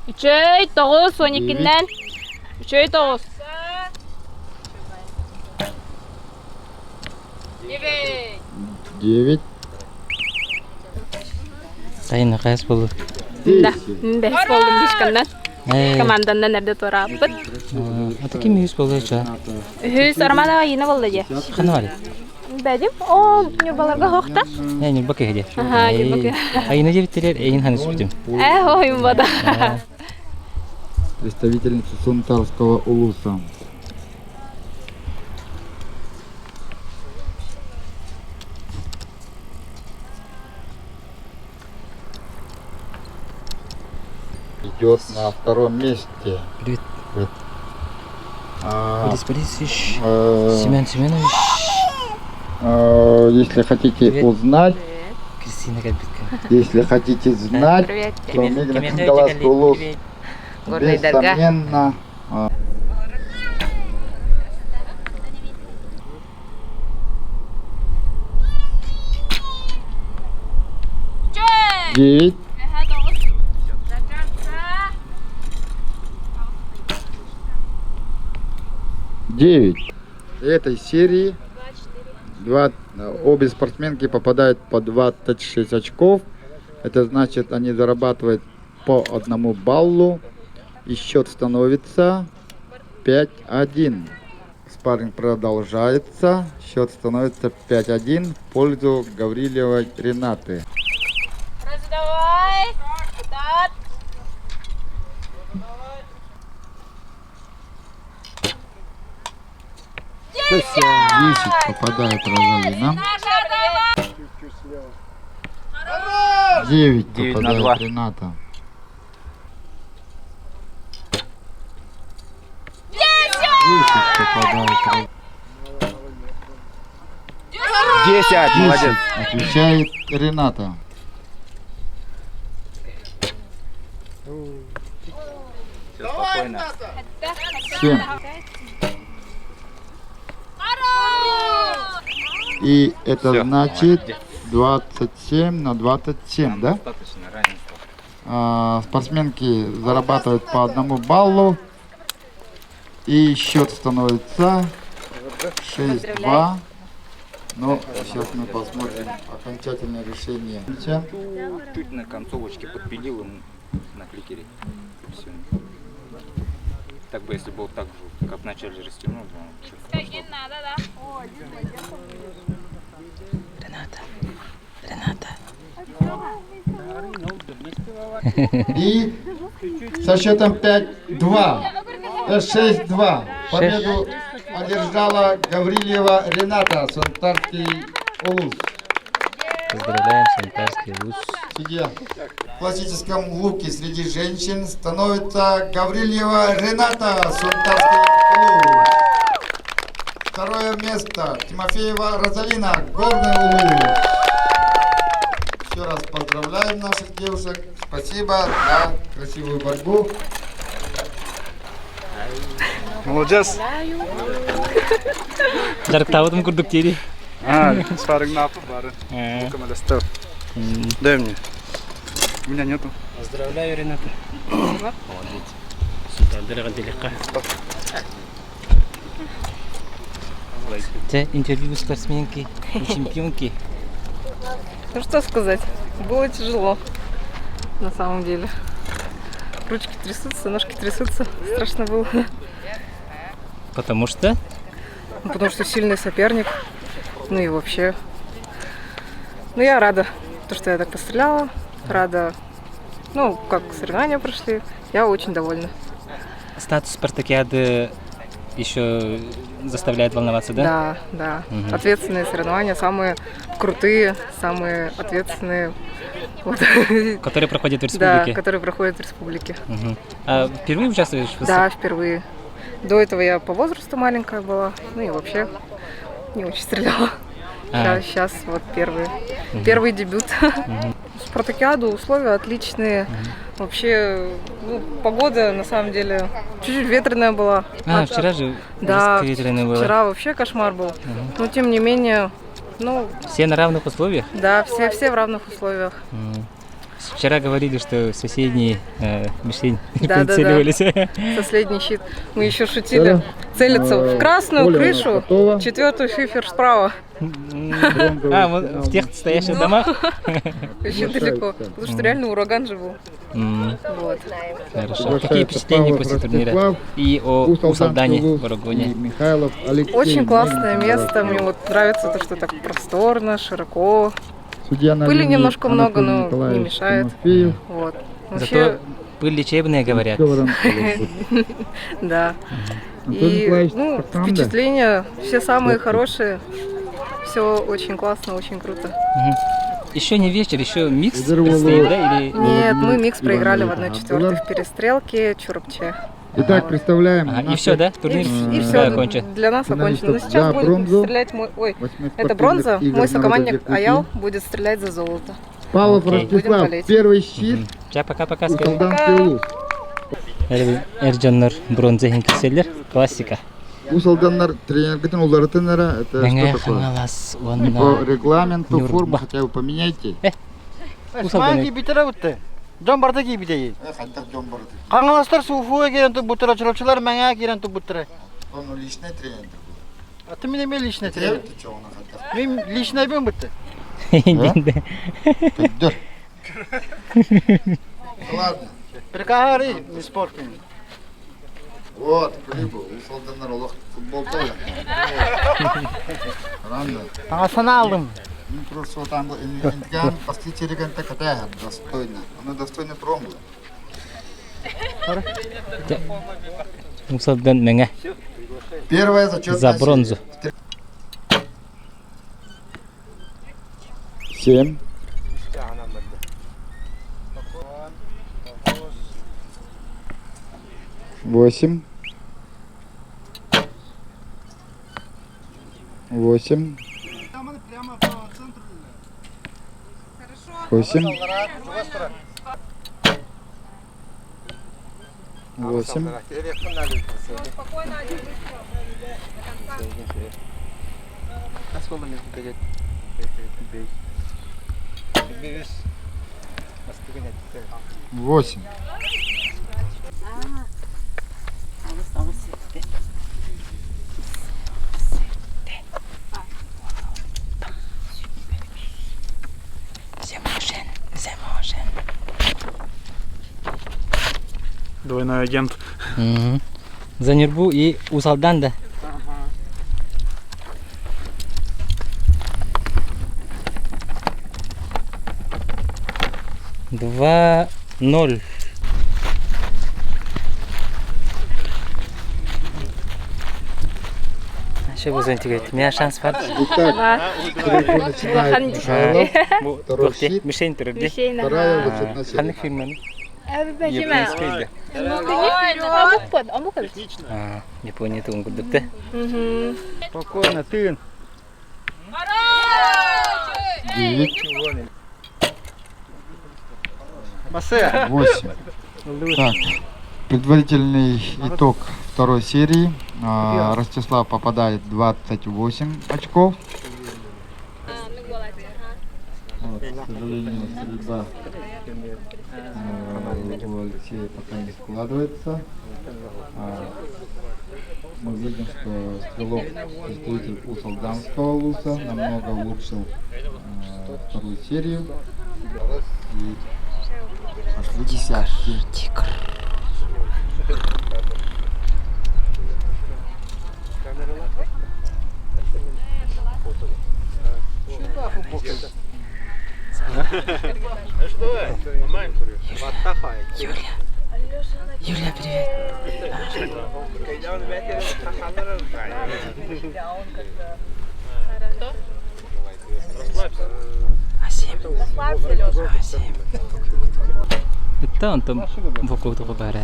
S18: Үчүй тоҕус он иккиннэн. Үчүй тоҕус.
S17: Девять.
S4: Тайна хайс болу.
S18: Да, бэс болдум дишканнан. Команданнан эрдэ туорааппыт.
S4: Ата ким үс болу ча?
S18: Үһүс Романова Ина болду дии.
S4: Хана бар.
S18: Бэдим. О, ньурбаларга хоохта.
S4: Э, ньурба киһи
S18: Аха, ньурба киһи.
S4: Айына дебиттерер эйин ханы сүптүм.
S18: Э, ой, бада.
S17: Представительница Сунтарского улуса. Идет на втором месте.
S4: Привет.
S17: Привет.
S4: Борис Борисович, Семен Семенович.
S17: Если хотите
S4: Привет.
S17: узнать,
S4: Кристина Кабитка.
S17: если хотите знать,
S18: Привет.
S17: то Мигра Улус несомненно девять. Девять. Этой серии два, обе спортсменки попадают по 26 очков. Это значит, они зарабатывают по одному баллу. И счет становится 5-1. Спарринг продолжается. Счет становится 5-1 в пользу Гаврилевой Ренаты.
S18: Давай! Старт!
S17: Десять попадает Розалина. 9
S4: 9 на 2.
S17: попадает Рената. 10 попадает
S12: 10, молодец.
S17: Отвечает Рената.
S4: Все спокойно.
S17: 7. И это
S4: Всё,
S17: значит 27 на 27, да?
S4: Достаточно равенства.
S17: А, спортсменки зарабатывают по одному баллу. И счет становится 6-2. Но сейчас мы посмотрим окончательное решение.
S4: Чуть на концовочке подпилил ему на кликере. Все. Так бы, если бы вот так же, как в начале растянул, бы, он чё-то пошло.
S16: Рената. Рената.
S17: И со счетом 5-2, 6-2 победу одержала Гаврилева Рената, Сунтарский Улус.
S4: Поздравляем, Сунтарский вуз.
S17: Судья. В классическом луке среди женщин становится Гаврилева Рената, Сунтарский Улус. Второе место Тимофеева Розалина, Горный Улус. Еще раз поздравляем наших девушек. Спасибо за красивую борьбу.
S12: Молодец.
S4: Дьарыктаабытым курдук диэри.
S12: А, спарринг напа бары. Көмөлөстөр. Дай мне. У меня нету.
S6: Поздравляю, Рената. Молодец. Сунтаардары эҕэрдэлиэххэ.
S4: Те интервью спортсменки и чемпионки.
S7: Ну что сказать, было тяжело на самом деле. Ручки трясутся, ножки трясутся. Страшно было.
S4: Потому что?
S7: Ну, потому что сильный соперник. Ну и вообще. Ну я рада, то, что я так постреляла. Рада, ну, как соревнования прошли. Я очень довольна.
S4: Статус спартакиады еще заставляет волноваться, да?
S7: Да, да.
S4: Мгм.
S7: Ответственные соревнования, самые крутые, самые ответственные. Вот.
S4: Которые проходят в
S7: Да,
S4: республике.
S7: которые проходят в республике.
S4: Мгм. А впервые участвуешь в
S7: Да, впервые. До этого я по возрасту маленькая была, ну и вообще не очень стреляла.
S4: А.
S7: Сейчас, вот первый,
S4: Мгм.
S7: первый дебют.
S4: Мгм.
S7: Спартакиаду условия отличные. Вообще, ну, погода на самом деле чуть-чуть ветреная была.
S4: А, вчера же
S7: Да,
S4: жестко ветреная была.
S7: вчера вообще кошмар был.
S4: Мгм.
S7: Но тем не менее, ну,
S4: Все на равных условиях?
S7: да, все, все в равных условиях.
S4: М. Вчера говорили, что соседние э, мишень
S7: Да, да, да.
S4: прицеливались.
S7: Соседний щит. Мы еще шутили. Целиться в красную
S4: Оля у нас
S7: крышу,
S4: готова.
S7: четвертый шифер справа.
S4: А, вот в тех стоящих домах?
S7: Еще далеко. Потому что реально ураган же был.
S4: М.
S7: Вот.
S4: Хорошо. Какие впечатления после турнира? И о Усалдане в Арагоне?
S17: Михайлов Алексей.
S7: Очень классное место. Мне вот нравится то, что так просторно, широко.
S17: Судья на
S7: Пыли
S17: линии
S7: немножко много,
S17: Анатолий
S7: но не
S17: Николаевич
S7: мешает.
S17: Тимофеев.
S7: Вот.
S4: Зато
S7: Вообще,
S4: пыль лечебная, говорят.
S7: да.
S17: Анатолий
S7: И
S17: Николаевич,
S7: ну,
S17: пацан, да?
S7: впечатления все самые хорошие. Все очень классно, очень круто.
S4: Мгм. Еще не вечер, еще микс предстоит, да? Или...
S7: Нет, мы микс проиграли в
S17: Иванович
S7: 1-4 в перестрелке Чурапче.
S17: Итак, представляем.
S4: Ага, и
S17: наших,
S4: все, да? Турнир
S7: И
S4: да,
S7: все,
S4: окончен.
S7: для нас окончено. Но
S17: финалистов
S7: сейчас
S17: за
S7: будет
S17: бронзу.
S7: стрелять мой... Ой,
S17: Восьми
S7: это
S17: спортивных
S7: бронза.
S17: игр
S7: Мой
S17: народов
S7: сокомандник
S17: Якутии.
S7: Аял будет стрелять за золото.
S17: Павлов
S4: Окей.
S7: Будем
S17: Ростислав,
S7: болеть.
S17: первый щит.
S4: Сейчас пока-пока скажи.
S17: Усалданский улус.
S4: Эр дьоннор бронза иһин киирсэллэр. Классика.
S17: Усалданнар тренергытын уларытын это
S4: Мэҥэ
S17: что такое?
S4: Хаҥалас уонна
S17: По регламенту
S4: Ньурба.
S17: форму хотя бы поменяйте.
S5: Усман киибитэрэ бутты. Дьон барыта киибитэ. Хаҥаластар СУФУга киирэн турбуттара, Чурапчылар Мэҥэҕэ киирэн турбуттара.
S17: Он личный тренер.
S5: А ты меня личный тренер.
S17: Ты что, он
S5: Мин личный бин бутты.
S17: Көддөр. Ладно.
S13: Прикари, не спортинг.
S17: Вот, прибыл. Усалданнар олох футбол тоже. Ранда.
S13: Таҥасана алдым.
S17: Ну, просто вот там интиган пасти черегенте катая достойно. Оно достойно тромбы.
S4: Усалдан мэҥэ.
S17: Первая зачетная
S4: За бронзу.
S17: Семь. Восемь. Восемь. Восемь. Восемь. Восемь.
S12: Двойной агент.
S4: За Нюрбу и Усалдан да. 2-0. Еще бы зонтик У меня шанс бар.
S17: Итак, третий начинает Михайлов, второй щит,
S4: Мишень турар
S18: Мишень,
S17: вторая зачетная серия.
S4: Ханнык фильманы?
S18: Японская Омук эбит.
S4: Япония тугун курдук да.
S13: Спокойно, тыын.
S17: Девять.
S13: Басе.
S17: Восемь. Так, предварительный итог второй серии. А, Ростислав попадает 28 очков. Вот, к сожалению, стрельба у Алексея пока не складывается. А, Мы видим, что стрелок, представитель Усалданского луса, намного улучшил вторую серию. И пошли десятки.
S4: Юля. Юля, привет. А7. Это он там вокруг того бара.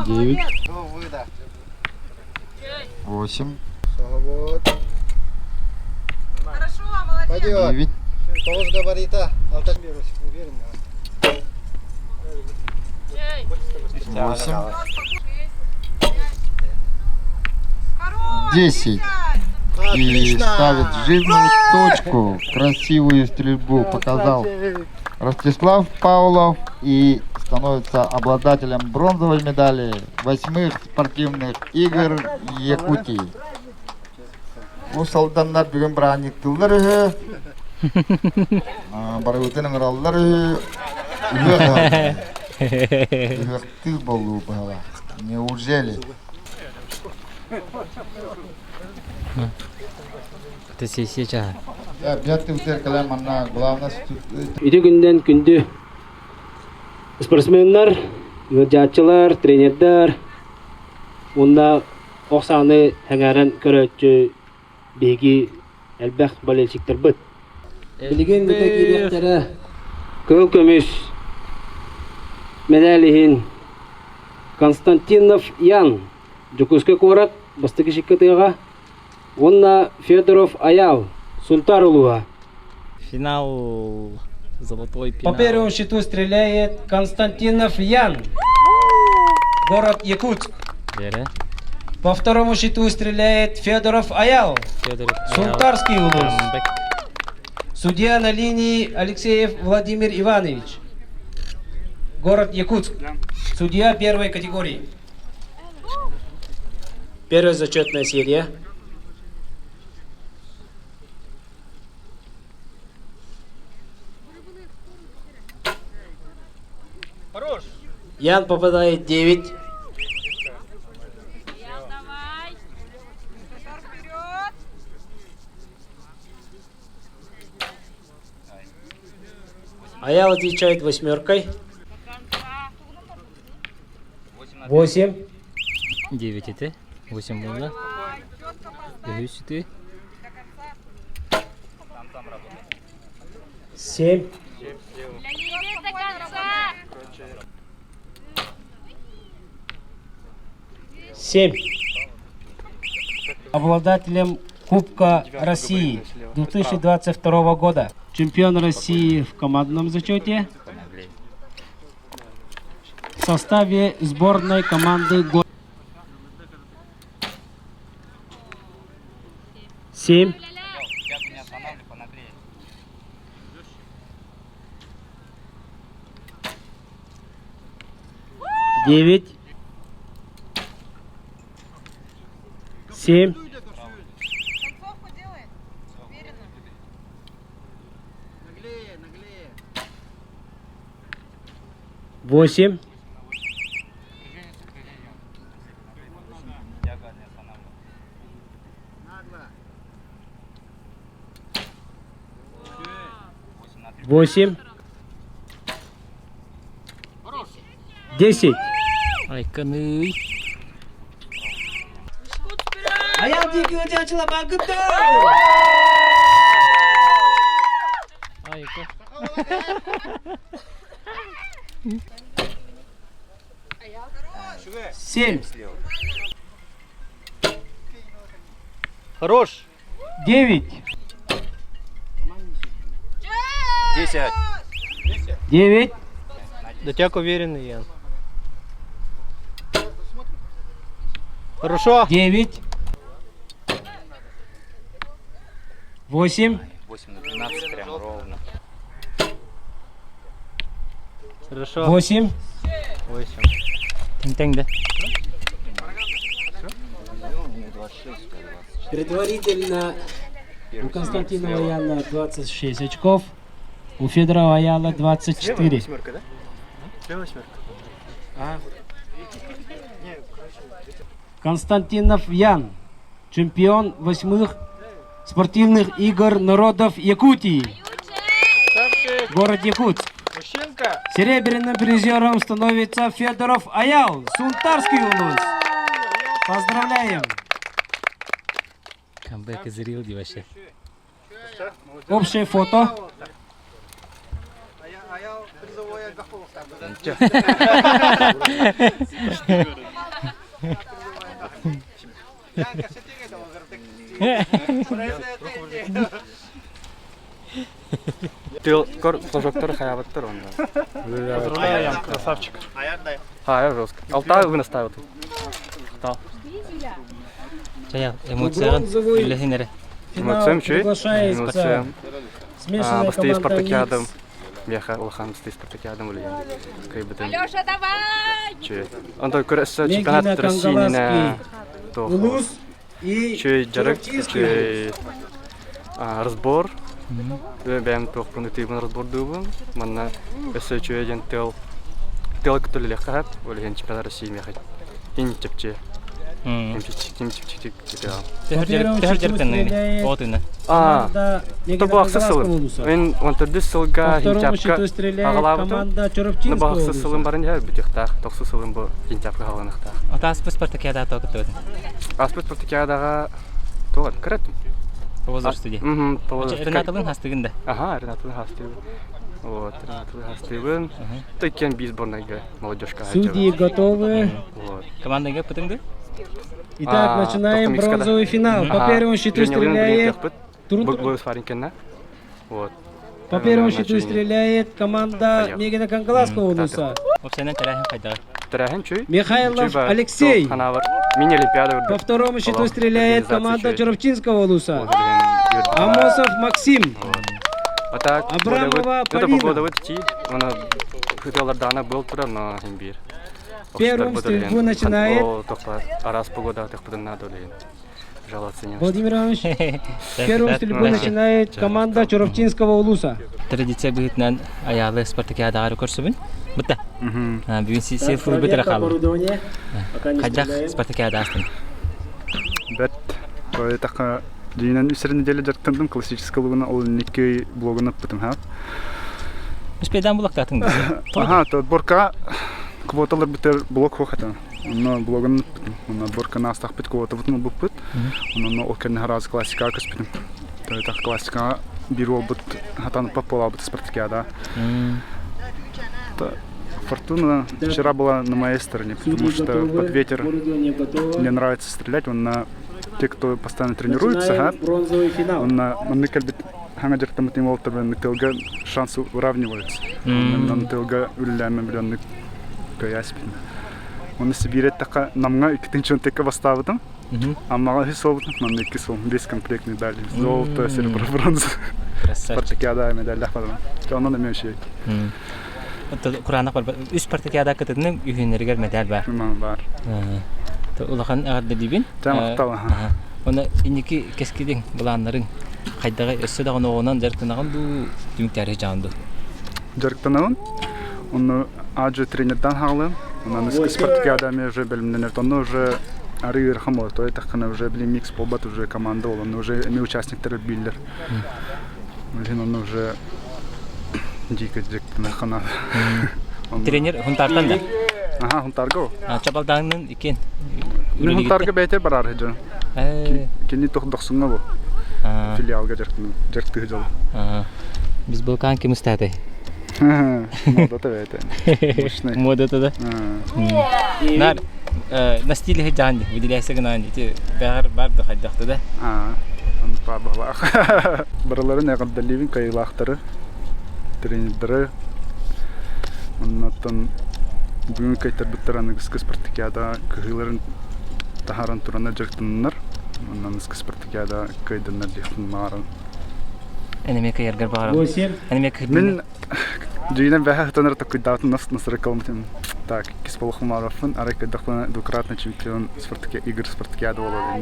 S17: Девять. Восемь.
S13: Пойдет.
S17: Девять.
S13: Тоғыз габарита. Алта уверенно.
S17: Восемь. 10. И ставит жирную точку. Красивую стрельбу показал Ростислав Павлов и становится обладателем бронзовой медали восьмых спортивных игр Якутии. Уус Алданнар бүгүн бырааһынньыктыыллар үһү. Барыбытын ыҥыраллар үһү. Ыһыах Ыһыахтыыр буоллуу быһалаах. Неужели?
S4: Это сессия чаһа.
S6: Ити күндэн күндү спортсменнар, ыалдьааччылар, тренердэр уонна ох сааны сэҥээрэн көрөөччү биһиги элбэх болельщиктарбыт. Билигин бүтэ киириэхтэрэ кыһыл көмүс медаль иһин Константинов Ян Дьокуускай куорат бастакы шиккатыаҕа уонна Федоров Аял Сунтаар улууһа.
S4: Финал. Золотой
S19: По
S4: пенал.
S19: первому счету стреляет Константинов Ян, город Якутск.
S4: Бere.
S19: По второму счету стреляет Федоров Аял,
S4: Федоров Аял.
S19: Сунтарский улус.
S4: Камбэк.
S19: Судья на линии Алексеев Владимир Иванович, город Якутск. Судья первой категории. Первая зачетная серия. Ян попадает 9. Аял отвечает восьмеркой. 8.
S4: 9 ити. 8 буолла. Үһүс ити.
S19: 7. 7. Обладателем Кубка России 2022 года. Чемпион России в командном зачете. В составе сборной команды 7. 9. 7. 8. 8. 10.
S4: Айканы.
S19: Аял диэки ыдьаачыла баакытта!
S4: Айка.
S19: 7.
S9: Хорош!
S19: 9.
S9: 10.
S19: 9.
S9: Дотяг уверенный, Ян. Хорошо.
S19: 9. 8.
S9: 8 на 12 прям ровно. Хорошо.
S19: 8.
S9: 8.
S4: Тэҥ-тэҥ да.
S19: Предварительно у Константинова Яна 26 очков, у Федорова Аяла 24.
S12: Восьмерка, да? Слева восьмерка. А.
S19: Константинов Ян, чемпион восьмых спортивных игр народов Якутии. Город Якутск.
S12: Мужчинка!
S19: Серебряным призером становится Федоров Аял, Сунтарский улус. Поздравляем!
S4: Камбэк is real дии вообще.
S19: Общее фото.
S9: Тыл кор флажоктор хаябаттар онда.
S12: Поздравляю, Ян, красавчик.
S9: А, я жестко. Алта вынос ставил тут.
S4: Тал. Чая, эмоцияҕын
S19: Бронзовый
S4: үллэһин эрэ.
S19: финал
S9: Эмоциям чүй.
S19: приглашается
S9: Эмоциям.
S19: смешанная
S9: Бастыы
S19: команда
S9: спартакиадам.
S19: «Микс».
S9: Миэхэ улахан бастыы спартакиадам үлэйэн. Кыйбытым.
S18: Алеша, давай!
S9: Чүй. Онто көрөссө
S19: Мегина
S9: чемпионат России
S19: Кангаласский,
S9: туох.
S19: Улус и
S9: Чүй жарык,
S19: Чурапчинский
S9: чүй разбор. Бэйэм туохпун ытыыбын разбордуубун. Манна өссө үчүгэй диэн тыал тыал көтөлүлэххэ хаат. Ол иһин чемпионат России миэхэ ин чэпчи. Ким чэпчи
S19: По первому
S4: Төһөр
S19: счету
S4: дьарыктанныгын?
S19: стреляет
S4: Оҕотуна.
S9: А,
S19: команда
S9: то бу
S19: Мегина
S9: ахсыс
S19: Кангаласского
S9: сылым.
S19: улуса.
S9: Мен 14 сылга
S19: По второму
S9: хинчапка
S19: счету стреляет
S9: аҕалаабытым.
S19: команда
S9: Ну, бу
S19: Чурапчинского
S9: ахсыс сылым
S19: улуса.
S9: баран иһэр бүтүөхтээх. Тохсус сылым бу хинчапка хааланыахтаах.
S4: Ата аспыт спартакиада тоокуттубут.
S9: Аспыт спартакиадаҕа туох кыратым.
S4: По возрасту дии.
S9: Мм, по возрасту.
S4: Ренаталын хастыгын да.
S9: Ага, Ренаталын хастыыбын. Вот, Ренаталын хастыыбын. Тыккен биир сборнайга молодежка
S19: Судьи готовы.
S9: Вот.
S4: Командаңа пытыңды?
S19: Итак, начинаем бронзовый финал. По первому счету стреляет Трун-
S9: Вот.
S19: По первому счету стреляет команда Мегина Кангаласского улуса.
S4: Опсайынан тэрээһин хайдаҕый?
S9: Тэрээһин чүй.
S19: Михайлов Алексей.
S9: Мини олимпиада
S19: По второму счету стреляет команда Чурапчинского улуса. Амосов Максим.
S9: А так,
S19: Абрамова
S9: Это
S19: Полина.
S9: погода вот идти. Она хотела был тура, но имбир.
S19: Первым стрельбу начинает
S9: Раз погода тахпыдан надо.
S5: Жаловаться не на что.
S19: Владимир Иванович, первую стрельбу начинает команда Чурапчинского улуса.
S4: Традиция быһыытынан Айаалы спартакиадаҕа көрсөбүн. Бутта. Бүгүн сил футбол
S19: Проверка
S4: хаалла.
S19: оборудования. Пока не
S4: Хайдах
S19: стреляем.
S4: спартакиада астын?
S12: Бэт. Тойтаха дьиҥинэн үс неделя дьарыктандым классическай лугуна ол инники блогун ыппытым ха.
S4: Успейдан булактаатыҥ
S12: Аха, то отборка квоталар битер блок хуохата. Онно блогун ыппытым. Онно отборканы астахпыт квотабытын ылбыппыт. Онно ол кэннэ араас классикаҕа көспүтүм. Тойтах классикаҕа биир уолбут хатан буолаабыт спартакиада. Фортуна вчера была на моей стороне, потому
S19: Судьи
S12: что под
S19: готовы,
S12: ветер
S19: оборудование готово.
S12: мне нравится стрелять, он на те, кто постоянно тренируется,
S19: Начинаем бронзовый финал.
S12: он на маннык кэлбит хаҥа дьарыктаммыт уолаттар тылга шансы уравниваются. Онон тылга үлэлээмэн билэнник кыайаспын. Оны Сибиир эттэххэ Намҥа иккитинчи текке бастаабытым. Аммаҕа үһүс буолбутум, манна иккис буолбутум. Весь комплект медали. Золото, серебро, бронза. Спартакиада медаллаах барабан. Онон эмиэ үчүгэй.
S4: Кураанах барбат. Үс спартакиада кытынным үһүннэригэр медаль баар.
S12: Баар.
S4: Улахан эҕэрдэлиибин.
S12: Махтал.
S4: Оны инники кэскилиҥ, былааннарыҥ хайдаҕый өссө даҕаны оҕонон дьарыктанаҕын дуу, түмүктээри дьаҕын дуу?
S12: Дьарыктанабын. Онно аадьы тренердан хаалыам. Онон спартакиада эмиэ уже бэлэмнэнэр. Онно уже арыы ыарахан буолар. То этаххына уже блин микс буолбат уже команда ол. Онно уже эмиэ участниктар биллэр. Блин, онно уже дико дьарыктанар
S4: Тренер Хунтартан да?
S12: Аха, Хунтарга.
S4: Чабалдаанын иккен.
S12: Мин Хунтарга бэйэтэ барар дьон. Кини тох дохсуҥҥа бу. Филиалга дьарыктыы дьол.
S4: Биз Балкан ким ыстааты?
S12: Модата бэйэтэ.
S4: Модата да? Нар на стиле жаан выделяйся гынан ити бәгәр бар да хайдахты да.
S12: Баалаах. Барыларын эҕэрдэлиибин кайылаахтары, тренердары. Оннуттан бүгүн кайтарбыттар аныгыскы спартакиада кыһыыларын таһааран тураннар дьарыктананнар. Онон аныгыскы спартакиада кыайданнар диэхпин баҕарабын.
S4: Эн эмиэ кыайаргар баҕарабын. Эн эмиэ
S12: Мин дьиҥинэн бэһэ хатанар таккуйдаатын нас насырыкаламытым. Так, иккис полухумаровпын, арай кыдахпына двукратный чемпион спартаки игр спартакиада буолар.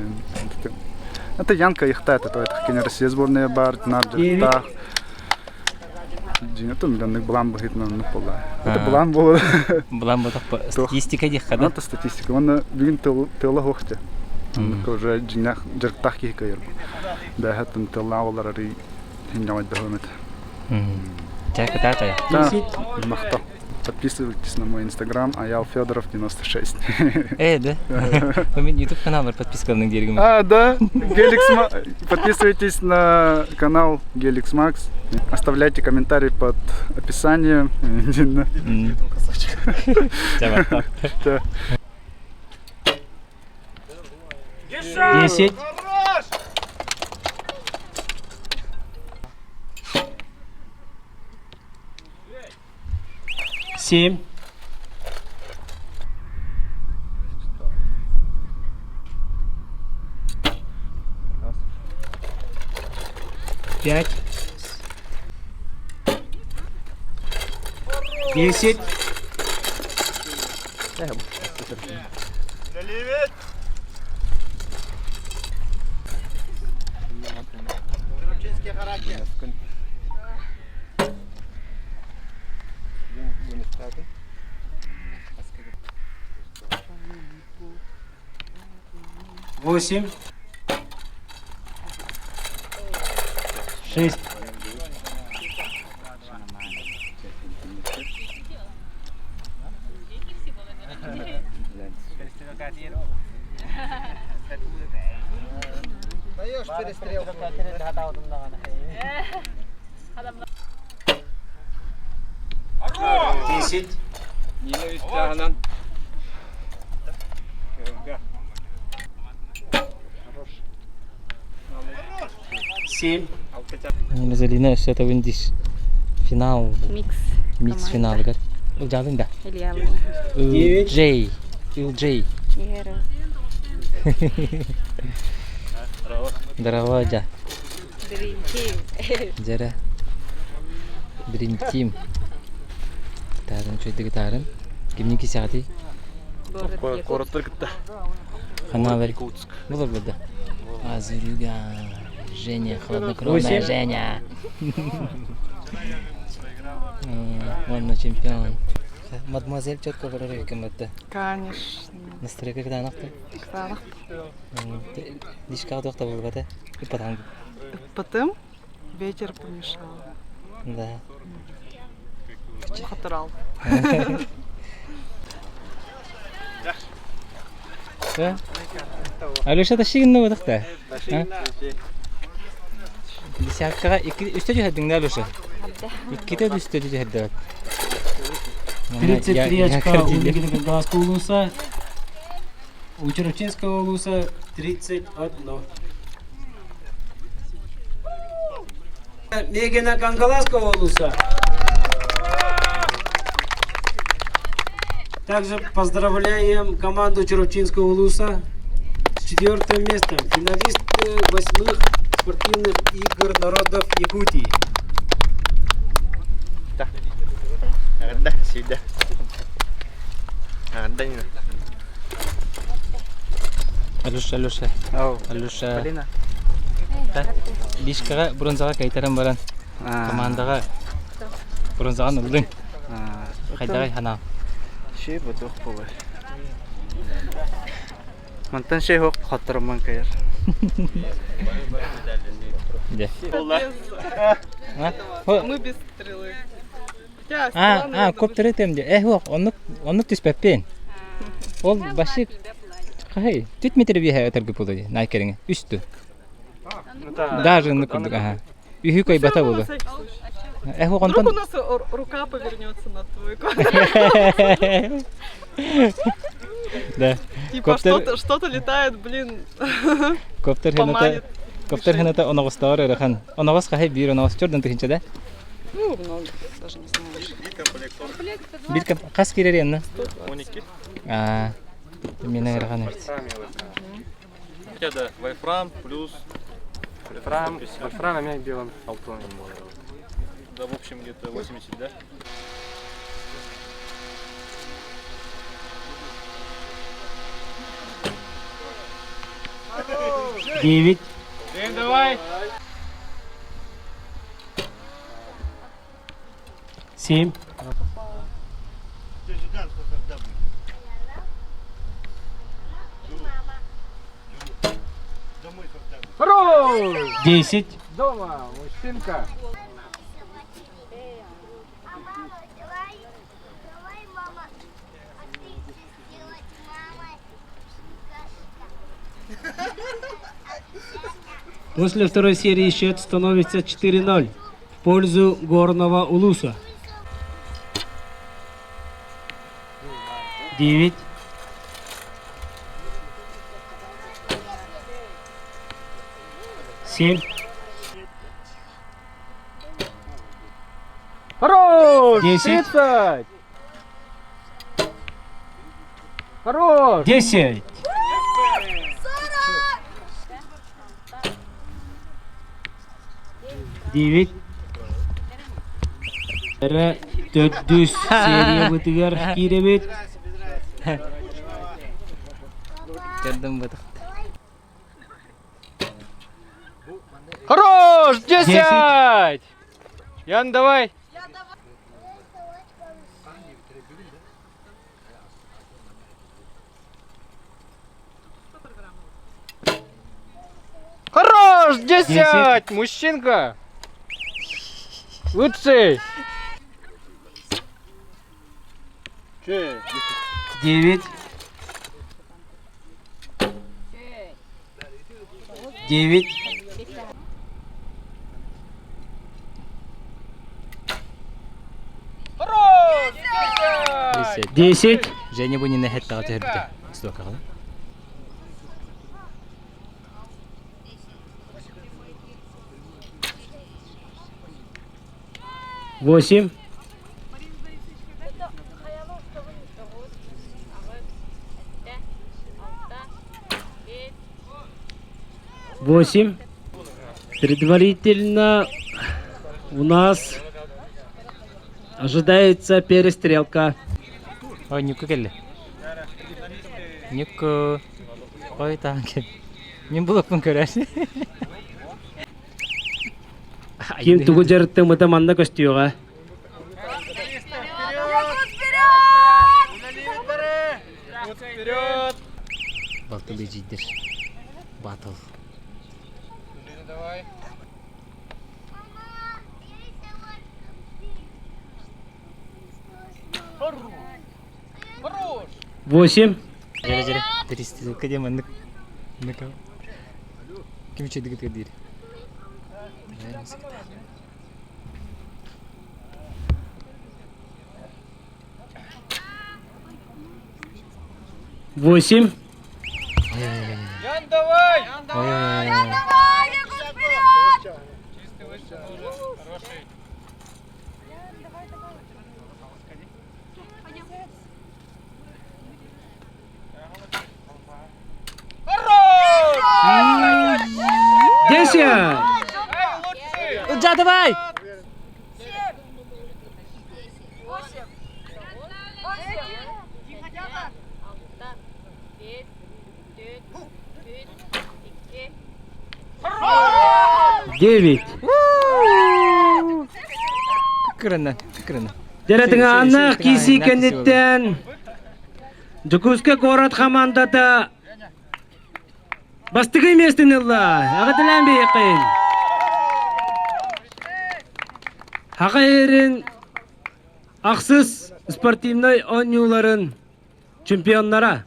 S12: Это Янка ихта это, это кини Россия сборная бар, нар дьарыктаах. Дьиҥэ миллионнык былаан быһыытынан оннук буолла. Это былаан буолар.
S4: Былаан буолтах статистика диэххэ да?
S12: Это статистика. Уонна бүгүн тыала суох дьэ. Оннукка уже дьиҥнээх дьарыктаах киһи кыайар. Бэһэттэн тыллаах олар арый хинньаҕайдаһыам этэ.
S4: Чэ, кытаатая.
S12: Махтал. Подписывайтесь на мой инстаграм Аял Федоров 96.
S4: Э, да? У меня YouTube канал бар подпискалының дергім.
S12: А, да? Геликс Подписывайтесь на канал Геликс Макс. Оставляйте комментарии под описанием. Да.
S19: Десять. Семь. Пять. Десять. Восемь. Шесть. Десять. Семь.
S4: Розалина өссө табын дис финал.
S18: Микс.
S4: Микс финалыгар. Ылдьаалыҥ да?
S18: Илья
S4: Джей. Ил Джей. Здорово, дя.
S18: Dream Team.
S4: Дьэрэ. Dream Team. Тарын чөйдүгү тарын. Кимни кисэҕитий?
S9: Куораттар кытта.
S4: Ханаалар. Булар бада. Азырюга, Женя, хладнокровная Женя. Уонна чемпион. Мадемуазель четко барар кемметте.
S7: Конечно.
S4: Настройка кытаанахты.
S7: Кытаанах.
S4: Дишкаҕа туох табыллыбата? Ыппатаҥ.
S7: Ыппатым. Ветер помешал.
S4: Да.
S7: Хатырал.
S4: Алеша тащигинна бодохта. Десяткаға икки үстэ түһэрдиҥ да Алеша? Иккитэ үстэ түһэрдибэт.
S19: 33 очка у Нигиногорского улуса, у Чурапчинского улуса 31. Мегина Кангаласского улуса. Также поздравляем команду Чурапчинского улуса с четвертым местом. Финалисты восьмых спортивных игр народов Якутии.
S9: Да, сюда. Да, не.
S4: Алеша, Алеша. Алеша.
S14: Полина.
S4: Лишкаҕа бронзаҕа кайтаран баран командаҕа бронзаҕан ыллыҥ. Хайдаҕай санаа?
S14: Шей ботуох буолар. Мантан шей хоқ хаттарымман кайар.
S4: Де.
S7: Мы без стрелы.
S4: А, а, коптеры темде. Э, хуох, оннук, оннук түспэппин. Ол башик хай, түт метр биһэ өтөргү буолуй, найкериҥе. Үстү. Даже оннук курдук, аха. Үһү койбата буолу. Э, хуох,
S7: Вдруг
S4: онтон
S7: у нас рука повернется на твой
S4: Да.
S7: Типа что-то что-то летает, блин.
S4: Коптер хыната
S7: Поманит.
S4: Коптер хыната оноҕостоҕор ыарахан. Оноҕос хаһай биир оноҕос чордон тыһынча да?
S7: Ну, много, даже не знаю.
S4: Бир хас киирэр янна?
S9: 12.
S4: Аа, мина ыарахан эбит.
S9: Хотя да, вольфрам плюс...
S14: Вольфрам, вольфрам, а меня белым алтон.
S9: Да, в общем, где-то 80, да?
S19: Девять.
S2: Давай!
S19: Семь. Десять.
S2: Дома, мужчинка!
S19: После второй серии счет становится 4-0 в пользу Горного Улуса. 9. 7.
S2: Хорош!
S19: 10.
S2: 30! Хорош!
S19: 10. 9. Төрдүс серия бытыгар кииребит.
S4: Көрдüm бытык.
S2: Хорош! 10! Ян, давай! Хорош! 10! Мужчинка! Лучший!
S19: 9. 9. 10.
S4: Женя бу нинэ хэттаҕа түһэрбитэ. Стокаҕа.
S19: 8. 8. Предварительно у нас ожидается перестрелка.
S4: Ой, Нюку келли. Нюку. Ой, таан кел. Мин булуппун көрөр.
S19: Ким тугу дьарыктаммыта манна көстүөҕэ.
S4: Балтыл эдьиийдэр. Батыл.
S19: Восемь.
S4: Дьэрэ дьэрэ. Перестрелка диэн маннык. Ким үчүгэйдик диир.
S19: Восемь.
S2: Ян, давай!
S4: Ян,
S2: давай! Бегут вперед! Чистый выстрел уже, хороший.
S19: Десять.
S4: Ылдьаа, давай!
S19: Девять.
S4: Кырына, кырына.
S19: Дэрэтиҥэ киисии кэнниттэн Дьокуускай куорат хамаандата бастакы миэстэни ылла. Аҕатылаан биһиэххин. Хаха иһэрин ахсыс спортивнай оонньууларын чемпионнара.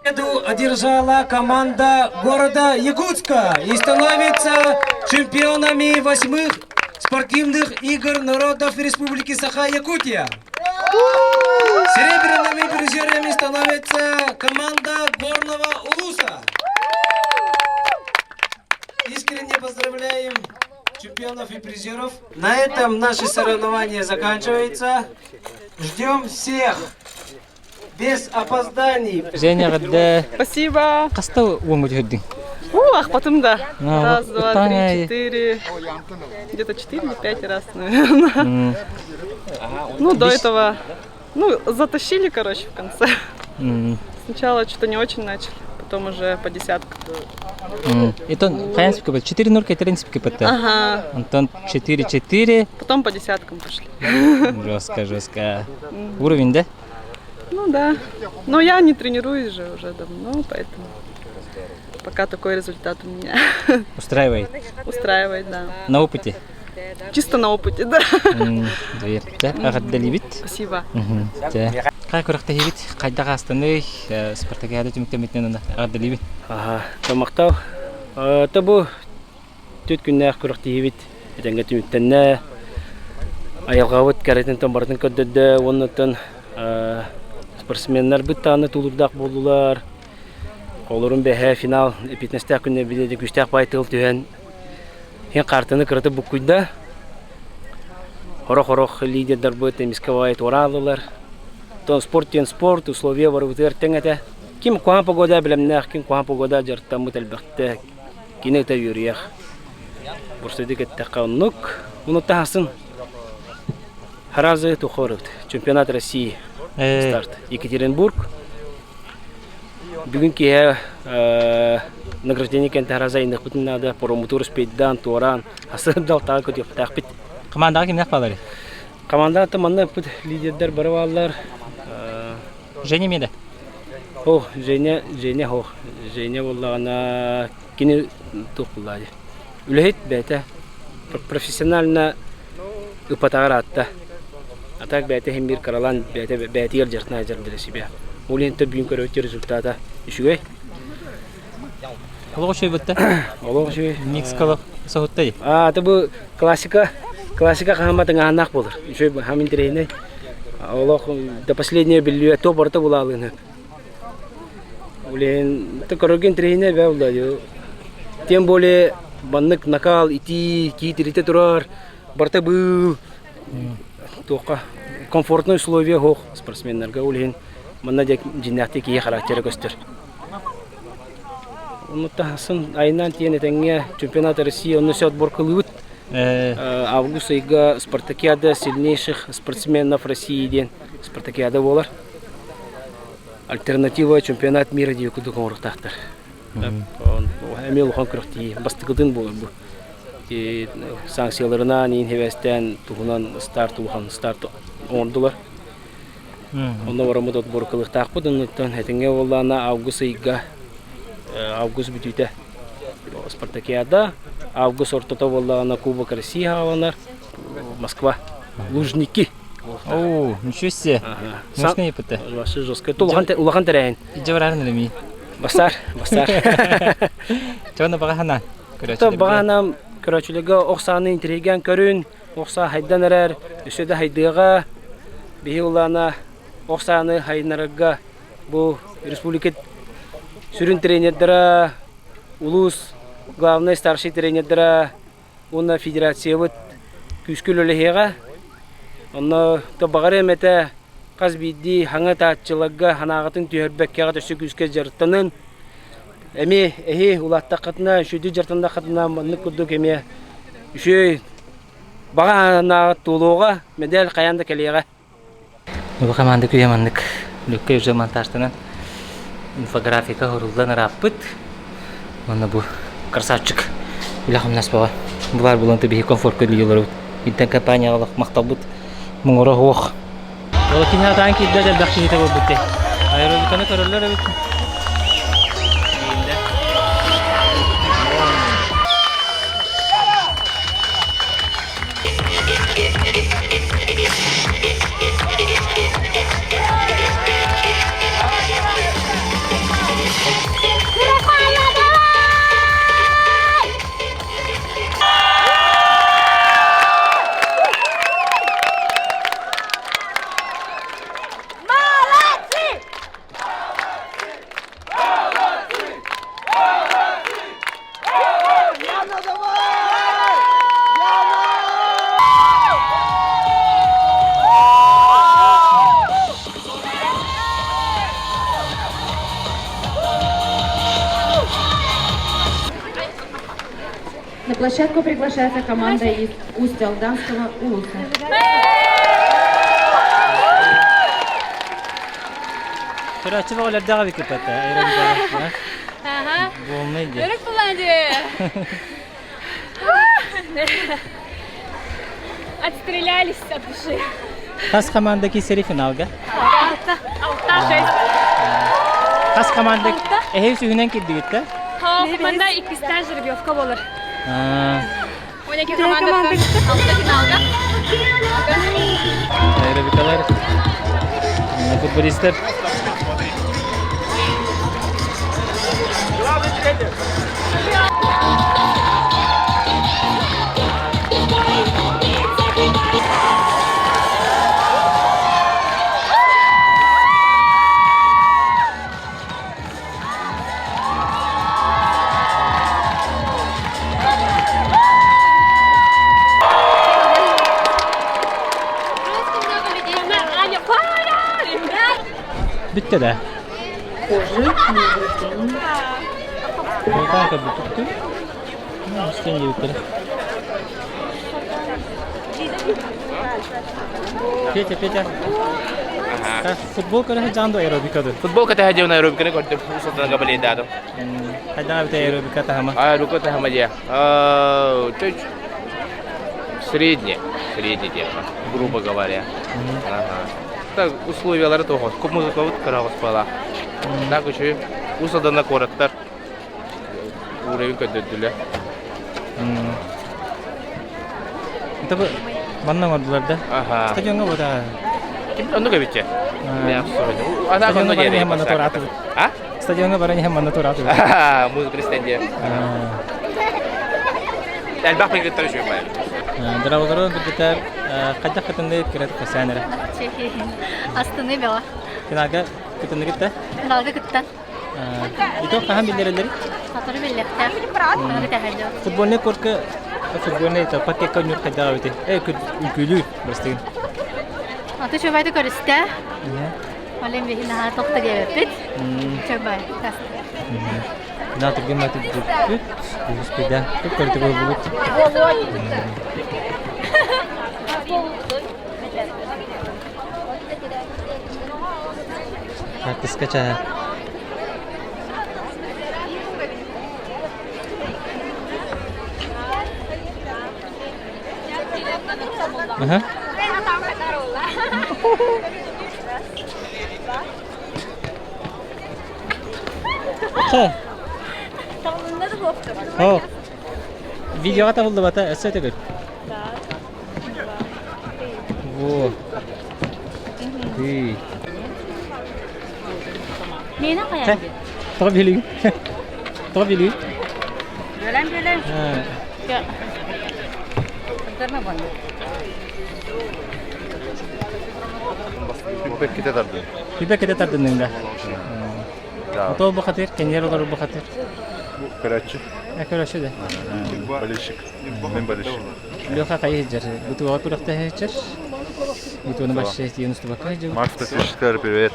S19: Победу одержала команда города Якутска и становится чемпионами восьмых спортивных игр народов Республики Саха-Якутия. Серебряными призерами становится команда Горного Улуса. Искренне поздравляем чемпионов и призеров. На этом наше соревнование заканчивается. Ждем всех без опозданий.
S4: Женя, эҕэрдэ.
S7: Спасибо.
S4: Хаста уоҥҥа түһэрдиҥ?
S7: У, ах, потом да.
S4: А,
S7: Раз, два,
S4: ытаҥ,
S7: три, четыре. Где-то четыре или пять раз, наверное. Ну, до этого, ну, затащили, короче, в конце. Сначала что-то не очень начали, потом уже по десяткам.
S4: Итон, хайан спикапа, 4-0 кэтерин спикапа.
S7: Ага.
S4: Антон 4-4.
S7: Потом по десяткам пошли.
S4: Жестко, жестко. Уровень, да?
S7: Ну да. Но я не тренируюсь же уже давно, поэтому пока такой результат у меня
S4: Устраивает.
S7: устраивает, да.
S4: На опыте.
S7: Чисто на опыте, да.
S4: Дверь. Да, эҕэрдэлиибит.
S7: Спасибо.
S4: Хай күрэхтэһиибит хайдах аастаный спартакиада түмүктэммитинэн эҕэрдэлиибит.
S19: Аха, махтал. То бу түт күннээх күрэхтэһиибит этэҥҥэ түмүктэннэ. Айылҕабыт кэрэтин барытын көрдөрдө уоннаттан спортсменнарбыт даҕаны тулуурдаах буоллулар. Олорун бэһэ финал эппиэтинэстээх күннэ билиэдэ күүстээх баай тыл түһэн иһин хаартыны кыратык буккуйда. Хорох-хорох лидердарбыт эмискэ баай туорааллылар. Оттон спорт диэн спорт, условия барыбытыгар тэҥ этэ. Ким куһаҕан погода бэлэмнээх, ким куһаҕан погода дьарыктаммыт элбэхтэ. Кини ыта үөрүйэх. Бурсуйдук эттэххэ оннук. Ону таһасын Харазы Тухоров, чемпионат России старт. Екатеринбург. Бүгүн киэһэ награждение кэнтэ Хараза иннахпытын наада промутур спейдан туораан асырдал таа көтүөхтээхпит.
S4: Командаҕа кимнээх баалары?
S19: Командаҕа манна ыппыт лидердэр бары бааллар.
S4: Женя меда?
S19: Ох, Женя, Женя ох. Женя буоллаҕына кини туох буллаа дии. Үлэһит бэйэтэ профессионально ыппатаҕар аатта. А так бэйэтэ иһин биир кыралаан бэйэтэ бэйэтигэр дьарытына сылдьар для себя. Ол иһин бүгүн көрөбүт результата үчүгэй.
S4: Олох үчүгэй бытта.
S19: Олох үчүгэй.
S4: Микс соһутта дии.
S19: А, это бу классика, классика хаһан тыҥааһыннаах буолар. Үчүгэй хам интэриэһинэй. Олох до последнего биллибэт то барыта булаалыын. Блин, это көрөргө интэриэһинэй бээ булла. Тем более маннык накал итии, киитиритэ турар, барыта быыл туохха комфортный условия суох спортсменнарга ол иһин манна дьиҥнээхтик киһи характера көстөр. Онно таһасын айынан тиэн этэҥҥэ чемпионат России онно все отборкалыыбыт. Август ыйга спартакиада сильнейших спортсменов России диэн спартакиада буолар. Альтернатива чемпионат мира диye курдук оҥоруохтаахтар. Эмиэ улахан күрэхтэһии бастакытын буолар бу. Санкцияларынан иин хэбэстээн туһунан старт улахан старт оҥордулар. Онно бараммыт отборкалыахтаахпыт оннуттан этиҥҥэ буоллаҕына август ыйга август бүтүүтэ спартакиада август ортото буоллаҕына Кубок России хааланар Москва Лужники
S4: Оо, ничего себе. Мощный епыты.
S19: Вообще жестко. Это улахан тэрээһин.
S4: Ижэ барарын элеми.
S19: Бастар, бастар.
S4: Чоно багахана.
S19: Багахана көрөөччүлэргэ ох сааны интриигэн көрүн, ох саа хайдан эрэр, өссө да хайдыаҕа. Биһи улаана ох сааны хайыннарарга бу республика сүрүн тренердара, улуус главный старший тренердара уонна федерациябыт күүскэ үлэлэһиэҕэ. Онно баҕар эмэтэ хас биирдии хаҥа тааччыларга санааҕытын түһэрбэккэҕит өссө күүскэ дьарыктанын. Эмиэ эһи улааттаххытына, үчүгэйдик дьарыктаннаххытына маннык курдук эмиэ үчүгэй баҕа санааҕыт туолуоҕа, мэдээл хайаан да кэлиэҕэ.
S4: Бу команда күйэ маннык лүккэ уже монтажтанан инфографика хуруллан ырааппыт. Уонна бу красавчик үлэ-хамнас бөҕө. Булар булан биһи комфортка үлэлиир Интен компанияҕа олох махталбыт муҥура суох. Ол кини атаан киирдэ элбэх киһитэ буолбут дии. Аэробиканы көрөллөр эбит.
S20: Молодцы!
S21: На площадку приглашается команда из Усть-Алданского улуса.
S4: Көрөөччү бөҕөлөрдөөх эбиккит бата.
S18: Ага.
S4: Буолмай дии.
S18: Өрүк булан дии. Отстрелялись от души.
S4: Хас команда киирсэри финалга?
S18: Алта. Алта, шесть.
S4: Хас команда эһи үсүһүнэн кирдигит да?
S18: Команда иккистээн жеребьевка болар. 12 командаттан алта финалга.
S4: Аэробикалар, футболисттар. Бүттэ да? Болтан көрбүттүктү. Үстен диэбиттэрэ. Петя, Петя. Футбол көрө сылдьаҕын дуо аэробика дуо?
S22: Футбол кэтэһэ диэн аэробиканы көрдүм. Усатан габалейдаатым.
S4: Хайдаҕа эбит аэробика таһыма?
S22: Аэробика таһыма диэ. Средний, средний диэххэ, грубо говоря. Ага. Так условиялары тоҕо. Куп музыкабыт кыраҕыс буолаа. Так үчүгэй. Усаданна куораттар уровень көрдөрдүлэр.
S4: Это бу манна оҥордулар да?
S22: Аха.
S4: Стадионга бу да.
S22: Ким оннук эбитче. Ана онно
S4: баран иһэн манна туораатыбыт.
S22: А?
S4: Стадионга баран иһэн манна туораатыбыт.
S22: Музыка стендия. Элбэх мигыттар үчүгэй баар.
S4: Дороголору кыргыттар хайдах кытынны кырат кэсээн эрэ.
S23: Астыны бөҕө.
S4: Финалга кытынныгыт да?
S23: Финалга кыттан.
S4: Итог хаһан биллэрэллэрий?
S23: Сотору биллиэхтээх. Аны кэтэһэллэр.
S4: Футбольный кортка футбольный это пакетка ньур хайдаҕа эбитий? Э, үҥкүүлүүр бырастыгын.
S23: Аты чөбайды көрүстэ. Олен биһи наһаа тохто диэбэппит. Чөбай.
S4: На түргэн маты бүппүт. Үспүдэ. Көп көрдү болбут. Картыска чаһа. Аха. Хэ. О. Видеоға табылдыбата, өссө төгүл. Во. Үй.
S23: Мені қаян
S4: Тоҕо билигин? Тоҕо билигин?
S23: Бөлен бөлен.
S8: Күбэкките тардын.
S4: Күбэкките тардынныҥ да? Ото бу хатыр, кэннер олору бу хатыр.
S8: Көрөөччү.
S4: Көрөөччү да.
S8: Болельщик. Мен болельщик.
S4: Леха хайы сылдьар. Бутуга күрэхтэһэ сылдьар. Бутуганы башша тиийэн устубакка сылдьабыт.
S8: Макс подписчиктар привет.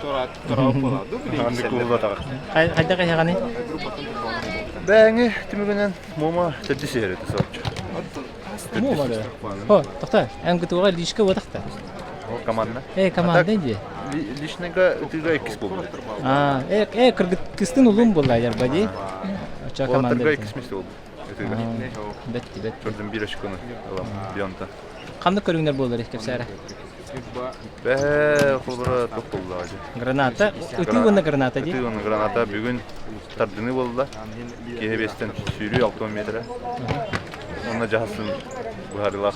S4: Хайдах эһэҕэний?
S8: Бэҥи түмүгүнэн Муома төрдүс иһэр этэ соһуччу.
S4: Муома да. О, тоқта, эн ГТО-га личка уотахта.
S8: Ол команда.
S4: Э, команда дии.
S8: Личныйга ытыыга иккис буолбут.
S4: А, э, э, кыргыттын улун буолла ярба дии. Оча команда.
S8: Уолаттарга иккис месте буолбут. Ытыыга.
S4: Бетти, бетти.
S8: Көрдүм биир очкону ылам, Бионта.
S4: Ханнык көрүҥнэр буолар кэпсээрэ?
S8: Бээ, холбора туох буолла
S4: Граната. Ытыы уонна граната дии.
S8: Ытыы уонна граната бүгүн тардыныы буолла. Киһи биэстэн сүүрүү 60 метрэ. Онно дьаһасын быһаарыылаах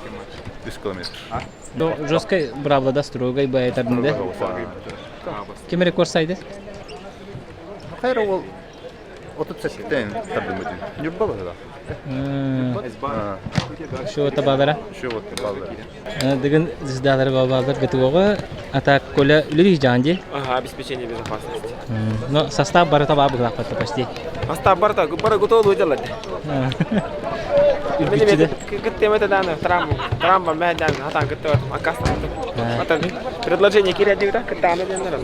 S8: 3 километр.
S4: Жесткой бравла да строгой бай тардынды. Ким рекорд сайды?
S8: Хайра ол 37-тен тардыммытын. Ньурба баһыла.
S4: Шо табалара?
S8: Шо вот табалара.
S4: Дыгын звездалары бабалар ГТО-га, а так Коля үлелих жан
S10: Ага, обеспечение безопасности.
S4: Но состав барыта баа быгылаахпатта почти.
S10: Состав барыта, бары готовы делать.
S4: Үргүччү
S10: Кыттемете даны, травма, травма мэ дан, хатан кыттыбат, акастан. Атын предложение кирәдик да, кыттаны деннер.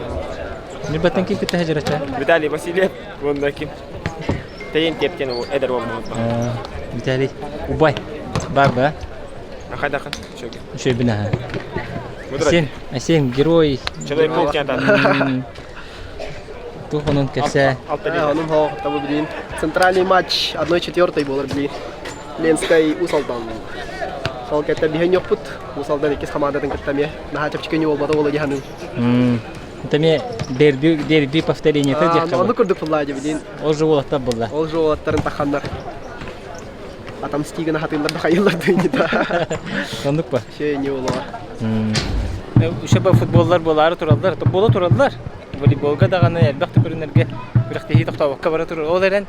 S4: Ньурбаттан ким кытта хажырача?
S10: Виталий Васильев, уонна ким? Тейин тептен эдер уолмут.
S4: Виталий, убай. Бар ба?
S10: Ахайдахан, шөге.
S4: Шөбүн аха. Сен, сен герой.
S10: Человек-паук тиэн
S4: Тух онун кэпсээ.
S20: Онун хоох табы билин. Центральный матч 1-4 болар билин. Ленскай Усалдан. Сол кэтте биһэн йоппут. Усалдан иккис хамаадатын кытта эмиэ наһаа чэпчэки буолбата буола дии
S4: Таме дерби дерби повторение диэххэ
S20: Ону курдук булла дии
S4: Ол же уолаттар булла.
S20: Ол же уолаттарын таханнар. Атамстигына хатыыллар да хайыллар да.
S4: Оннук ба?
S20: Шей не болуға.
S4: Үше футболлар буолаары тураллар, буола тураллар. Волейболга даҕаны элбэх да көрүнэргэ күрэхтэһии тохтообокко бара турар. Ол эрэн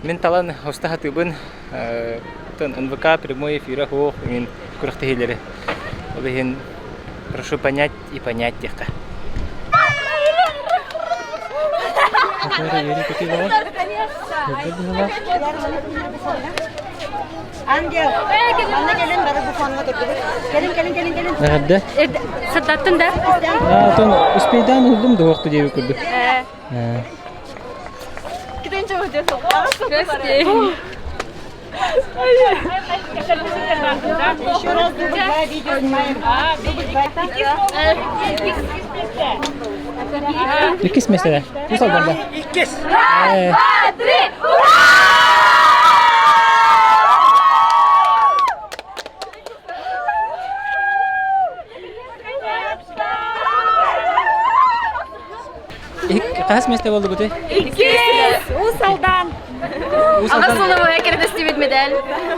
S4: мин талан уста хатыыбын НВК прямой эфира суох мин күрэхтэһиилэри. Ол иһин прошу понять и понять диэххэ.
S24: Ангел, манна кэлин бары бу фонга турдубут. Кэлин, кэлин, кэлин, кэлин.
S4: Эҕэрдэ.
S18: Сырдаттын да?
S4: Отон успейдаан уһуллум да уохту диэби курдук.
S24: Еще раз дубль два видео снимаем. Дубль два.
S4: Иккис меселе. Үс албарда.
S24: Иккис. Раз, два, три. Ура!
S4: Хас месте болду бути?
S18: Иккис! Уус Алдан!
S4: Уус Алдан.
S18: Аҕыс сылы кэрдэстибит медаль.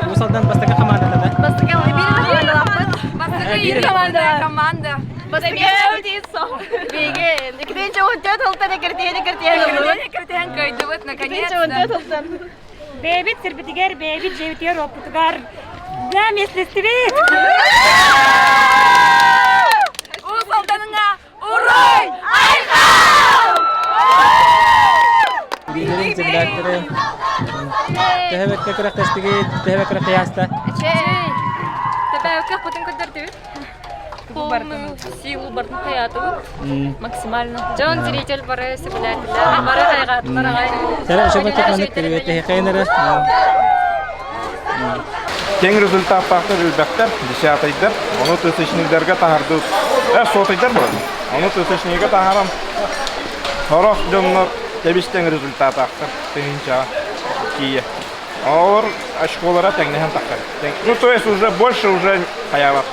S4: Уус Алдан бастакы командата да?
S18: Бастакы командалаахпыт. Бастакы биир команда. Команда. Бастакы Биге. Иккитинчи 14 сылтан экиртиэн экиртиэн Экиртиэн кыайдыбыт наконец-то.
S23: Бэйбит сирбитигэр, бэйбит дьиэбитигэр оппутугар да местестибит!
S18: Уус Алданыңа уруй! Айхал!
S4: Биилэрин земляктары. Төһөбөккө күрэхтэстигит, төһөбөккө күрэхтэйаста.
S18: Төбөккө хотун көрдөрдүбүт. Полную силу бартын хаятыбыт. Максимально. Дьон зритель бары сөбүлээтилэр, бары хайҕаатылар аҕай.
S4: Сара шөбөккө маннык привет хайнары.
S1: Тең результаттаахтар элбэхтэр, десятайдар, ону тысячниктарга таһардыбыт. Э, сотайдар буолар. Ону тысячнига таһаран, сорох дьоннор тэбис-тэҥ результаттаахтар, тыһыынчаҕа тиийэ. Олор очколара тэҥнэһэн тахсар. Ну, то есть уже больше уже хаябат.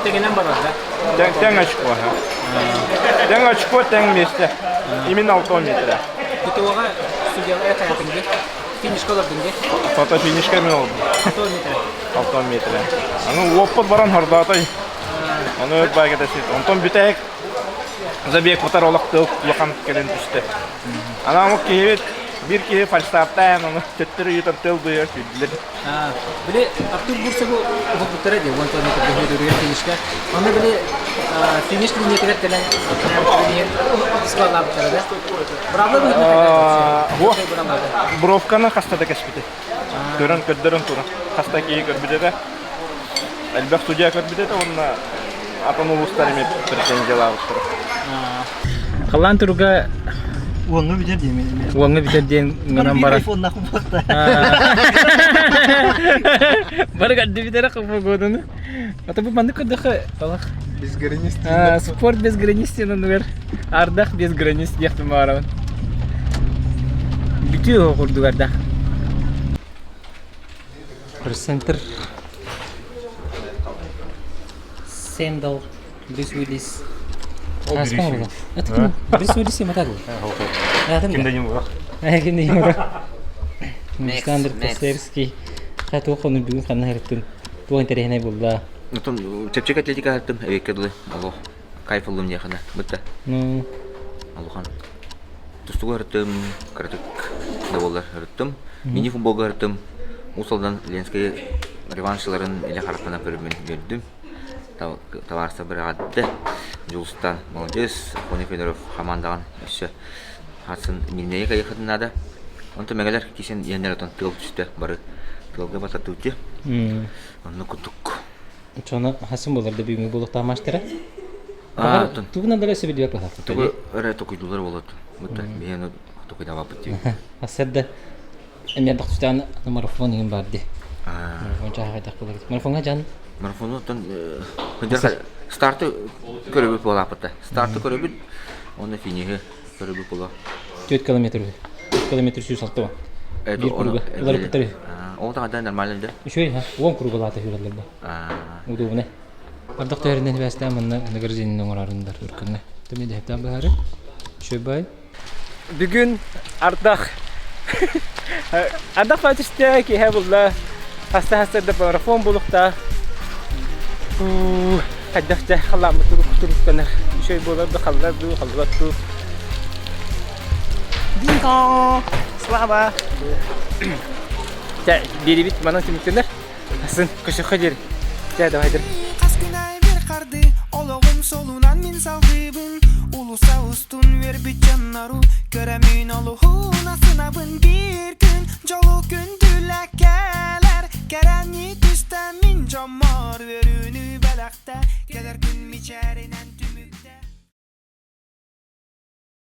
S4: Тэҥинэн барар да?
S8: Тэҥ, тэҥ очко. Тэҥ очко, тэҥ миэстэ. Именно 6 метра.
S4: Бутуоҕа судьялар хайатын ди? Финишка олордун ди?
S8: Фото финишка мен олдум.
S4: 6 метра.
S8: 6 метра. Аны уоппут баран хордоотой. Ону өт байга тесит. Онтон бүтэһик забег кутар олох тыл улахан кэлэн түстэ. Ана омук киһибит биир киһи фальстартаан ону төттөрү ыытан тыл быйар сүүрдүлэр.
S4: Били Артур Бурцеву уһулбуттара дии, 10 километр бөһүөлүгэр финишка. Онно били финиш линиятыгар кэлэн иһин дискваллаабыттара да. Бравла быһыытынан
S8: Бровканы хаста да кэспитэ. Көрөн көрдөрөн туран. Хаста киһи көрбүтэ да. Элбэх судья көрбүтэ да уонна атын улуустар эмиэ претензиялаабыттара.
S4: Халлаан туруга
S3: Уоҥҥа бүтэр диэн.
S4: Уоҥҥа бүтэр диэн гынан баран.
S3: Айфоннаах буолта.
S4: Бары гадды бүтэрэ погоданы. Ата бу маннык көрдөхө алах.
S2: Без границ.
S4: Спорт без границ диэн оннугар ардах без границ диэхпин баҕарабын. Бүтүү курдук ардах. Пресс-центр Сэндал Брюс Уиллис. Брюс Уиллис матагыл.
S8: Ким да не мурах.
S4: Ким да не мурах. Александр Костерский. Хату хону бүгүн ханна харыттын. Туох интэриэһинэй булла.
S11: Отон чэпчэки атлетика харыттым эбиэккэ дылы олох кайф ыллым диэхинэ бытта. Алухан тустугу харыттым, кыратык да буоллар харыттым. Мини-футболга харыттым. Уус Алдан Ленскэй реваншыларын илэ харахпынан көрөммүн үөрдүм. Табаарыстар быраҕатты. Дьулустан молодец, Афоня Федоров хамаандаҕын өссө хатсын Мирнэйи кайыхатын наада. Онтон мэгэлэр кисен иэннэр отон тыал түстэ бары тыалга бататыути. Онно курдук.
S4: Чоно хасын болар да бүгүҥҥү буолуохтаах маастара. Тугунан да өссө билбэт баһар.
S11: Тугу эрэ токуйдулар болот. Бутта биһиэн токуйдаабаппыт дии.
S4: Асырда Эмиэ бахтустаан марафон иһин бар дии. Марафон чааһа хайдах буолар? Марафоҥҥа дьан?
S11: Марафону оттон старты көрөбүт буолааппыта. Старты көрөбүт, уонна финиһи көрөбүт буолуо.
S4: 4 километр. 4 километр 106 Биир круга. Уларыппыттар үһү.
S11: Ол таҕада нормально да?
S4: Үчүгэй ха. 10 круга лаата хүрэллэр да. Удобно. Ардах төһөрүнэн сибээстээн манна награждение оҥорорундар өркөҥҥө. Төмө дэһэптэн быһаары. Үчүгэй бай. Бүгүн ардах ардах түстэ киэһэ булла хаста-хаста да марафон булуохтаах хайдах дьэ халааммыт туруктанар үчүгэй буолар да халлар дуу халлыбат дуу Динго! Слава! Дьэ, биэрибит манан түмүктэнэр. Асын, көсөххө диэри. Дьэ, давай дыр.
S15: Олоҕум солунан мин салгыыбын Улуса устун үөрбүт дьоннору Көрөмүн олуһун асынабын Биир күн дьолу күндү.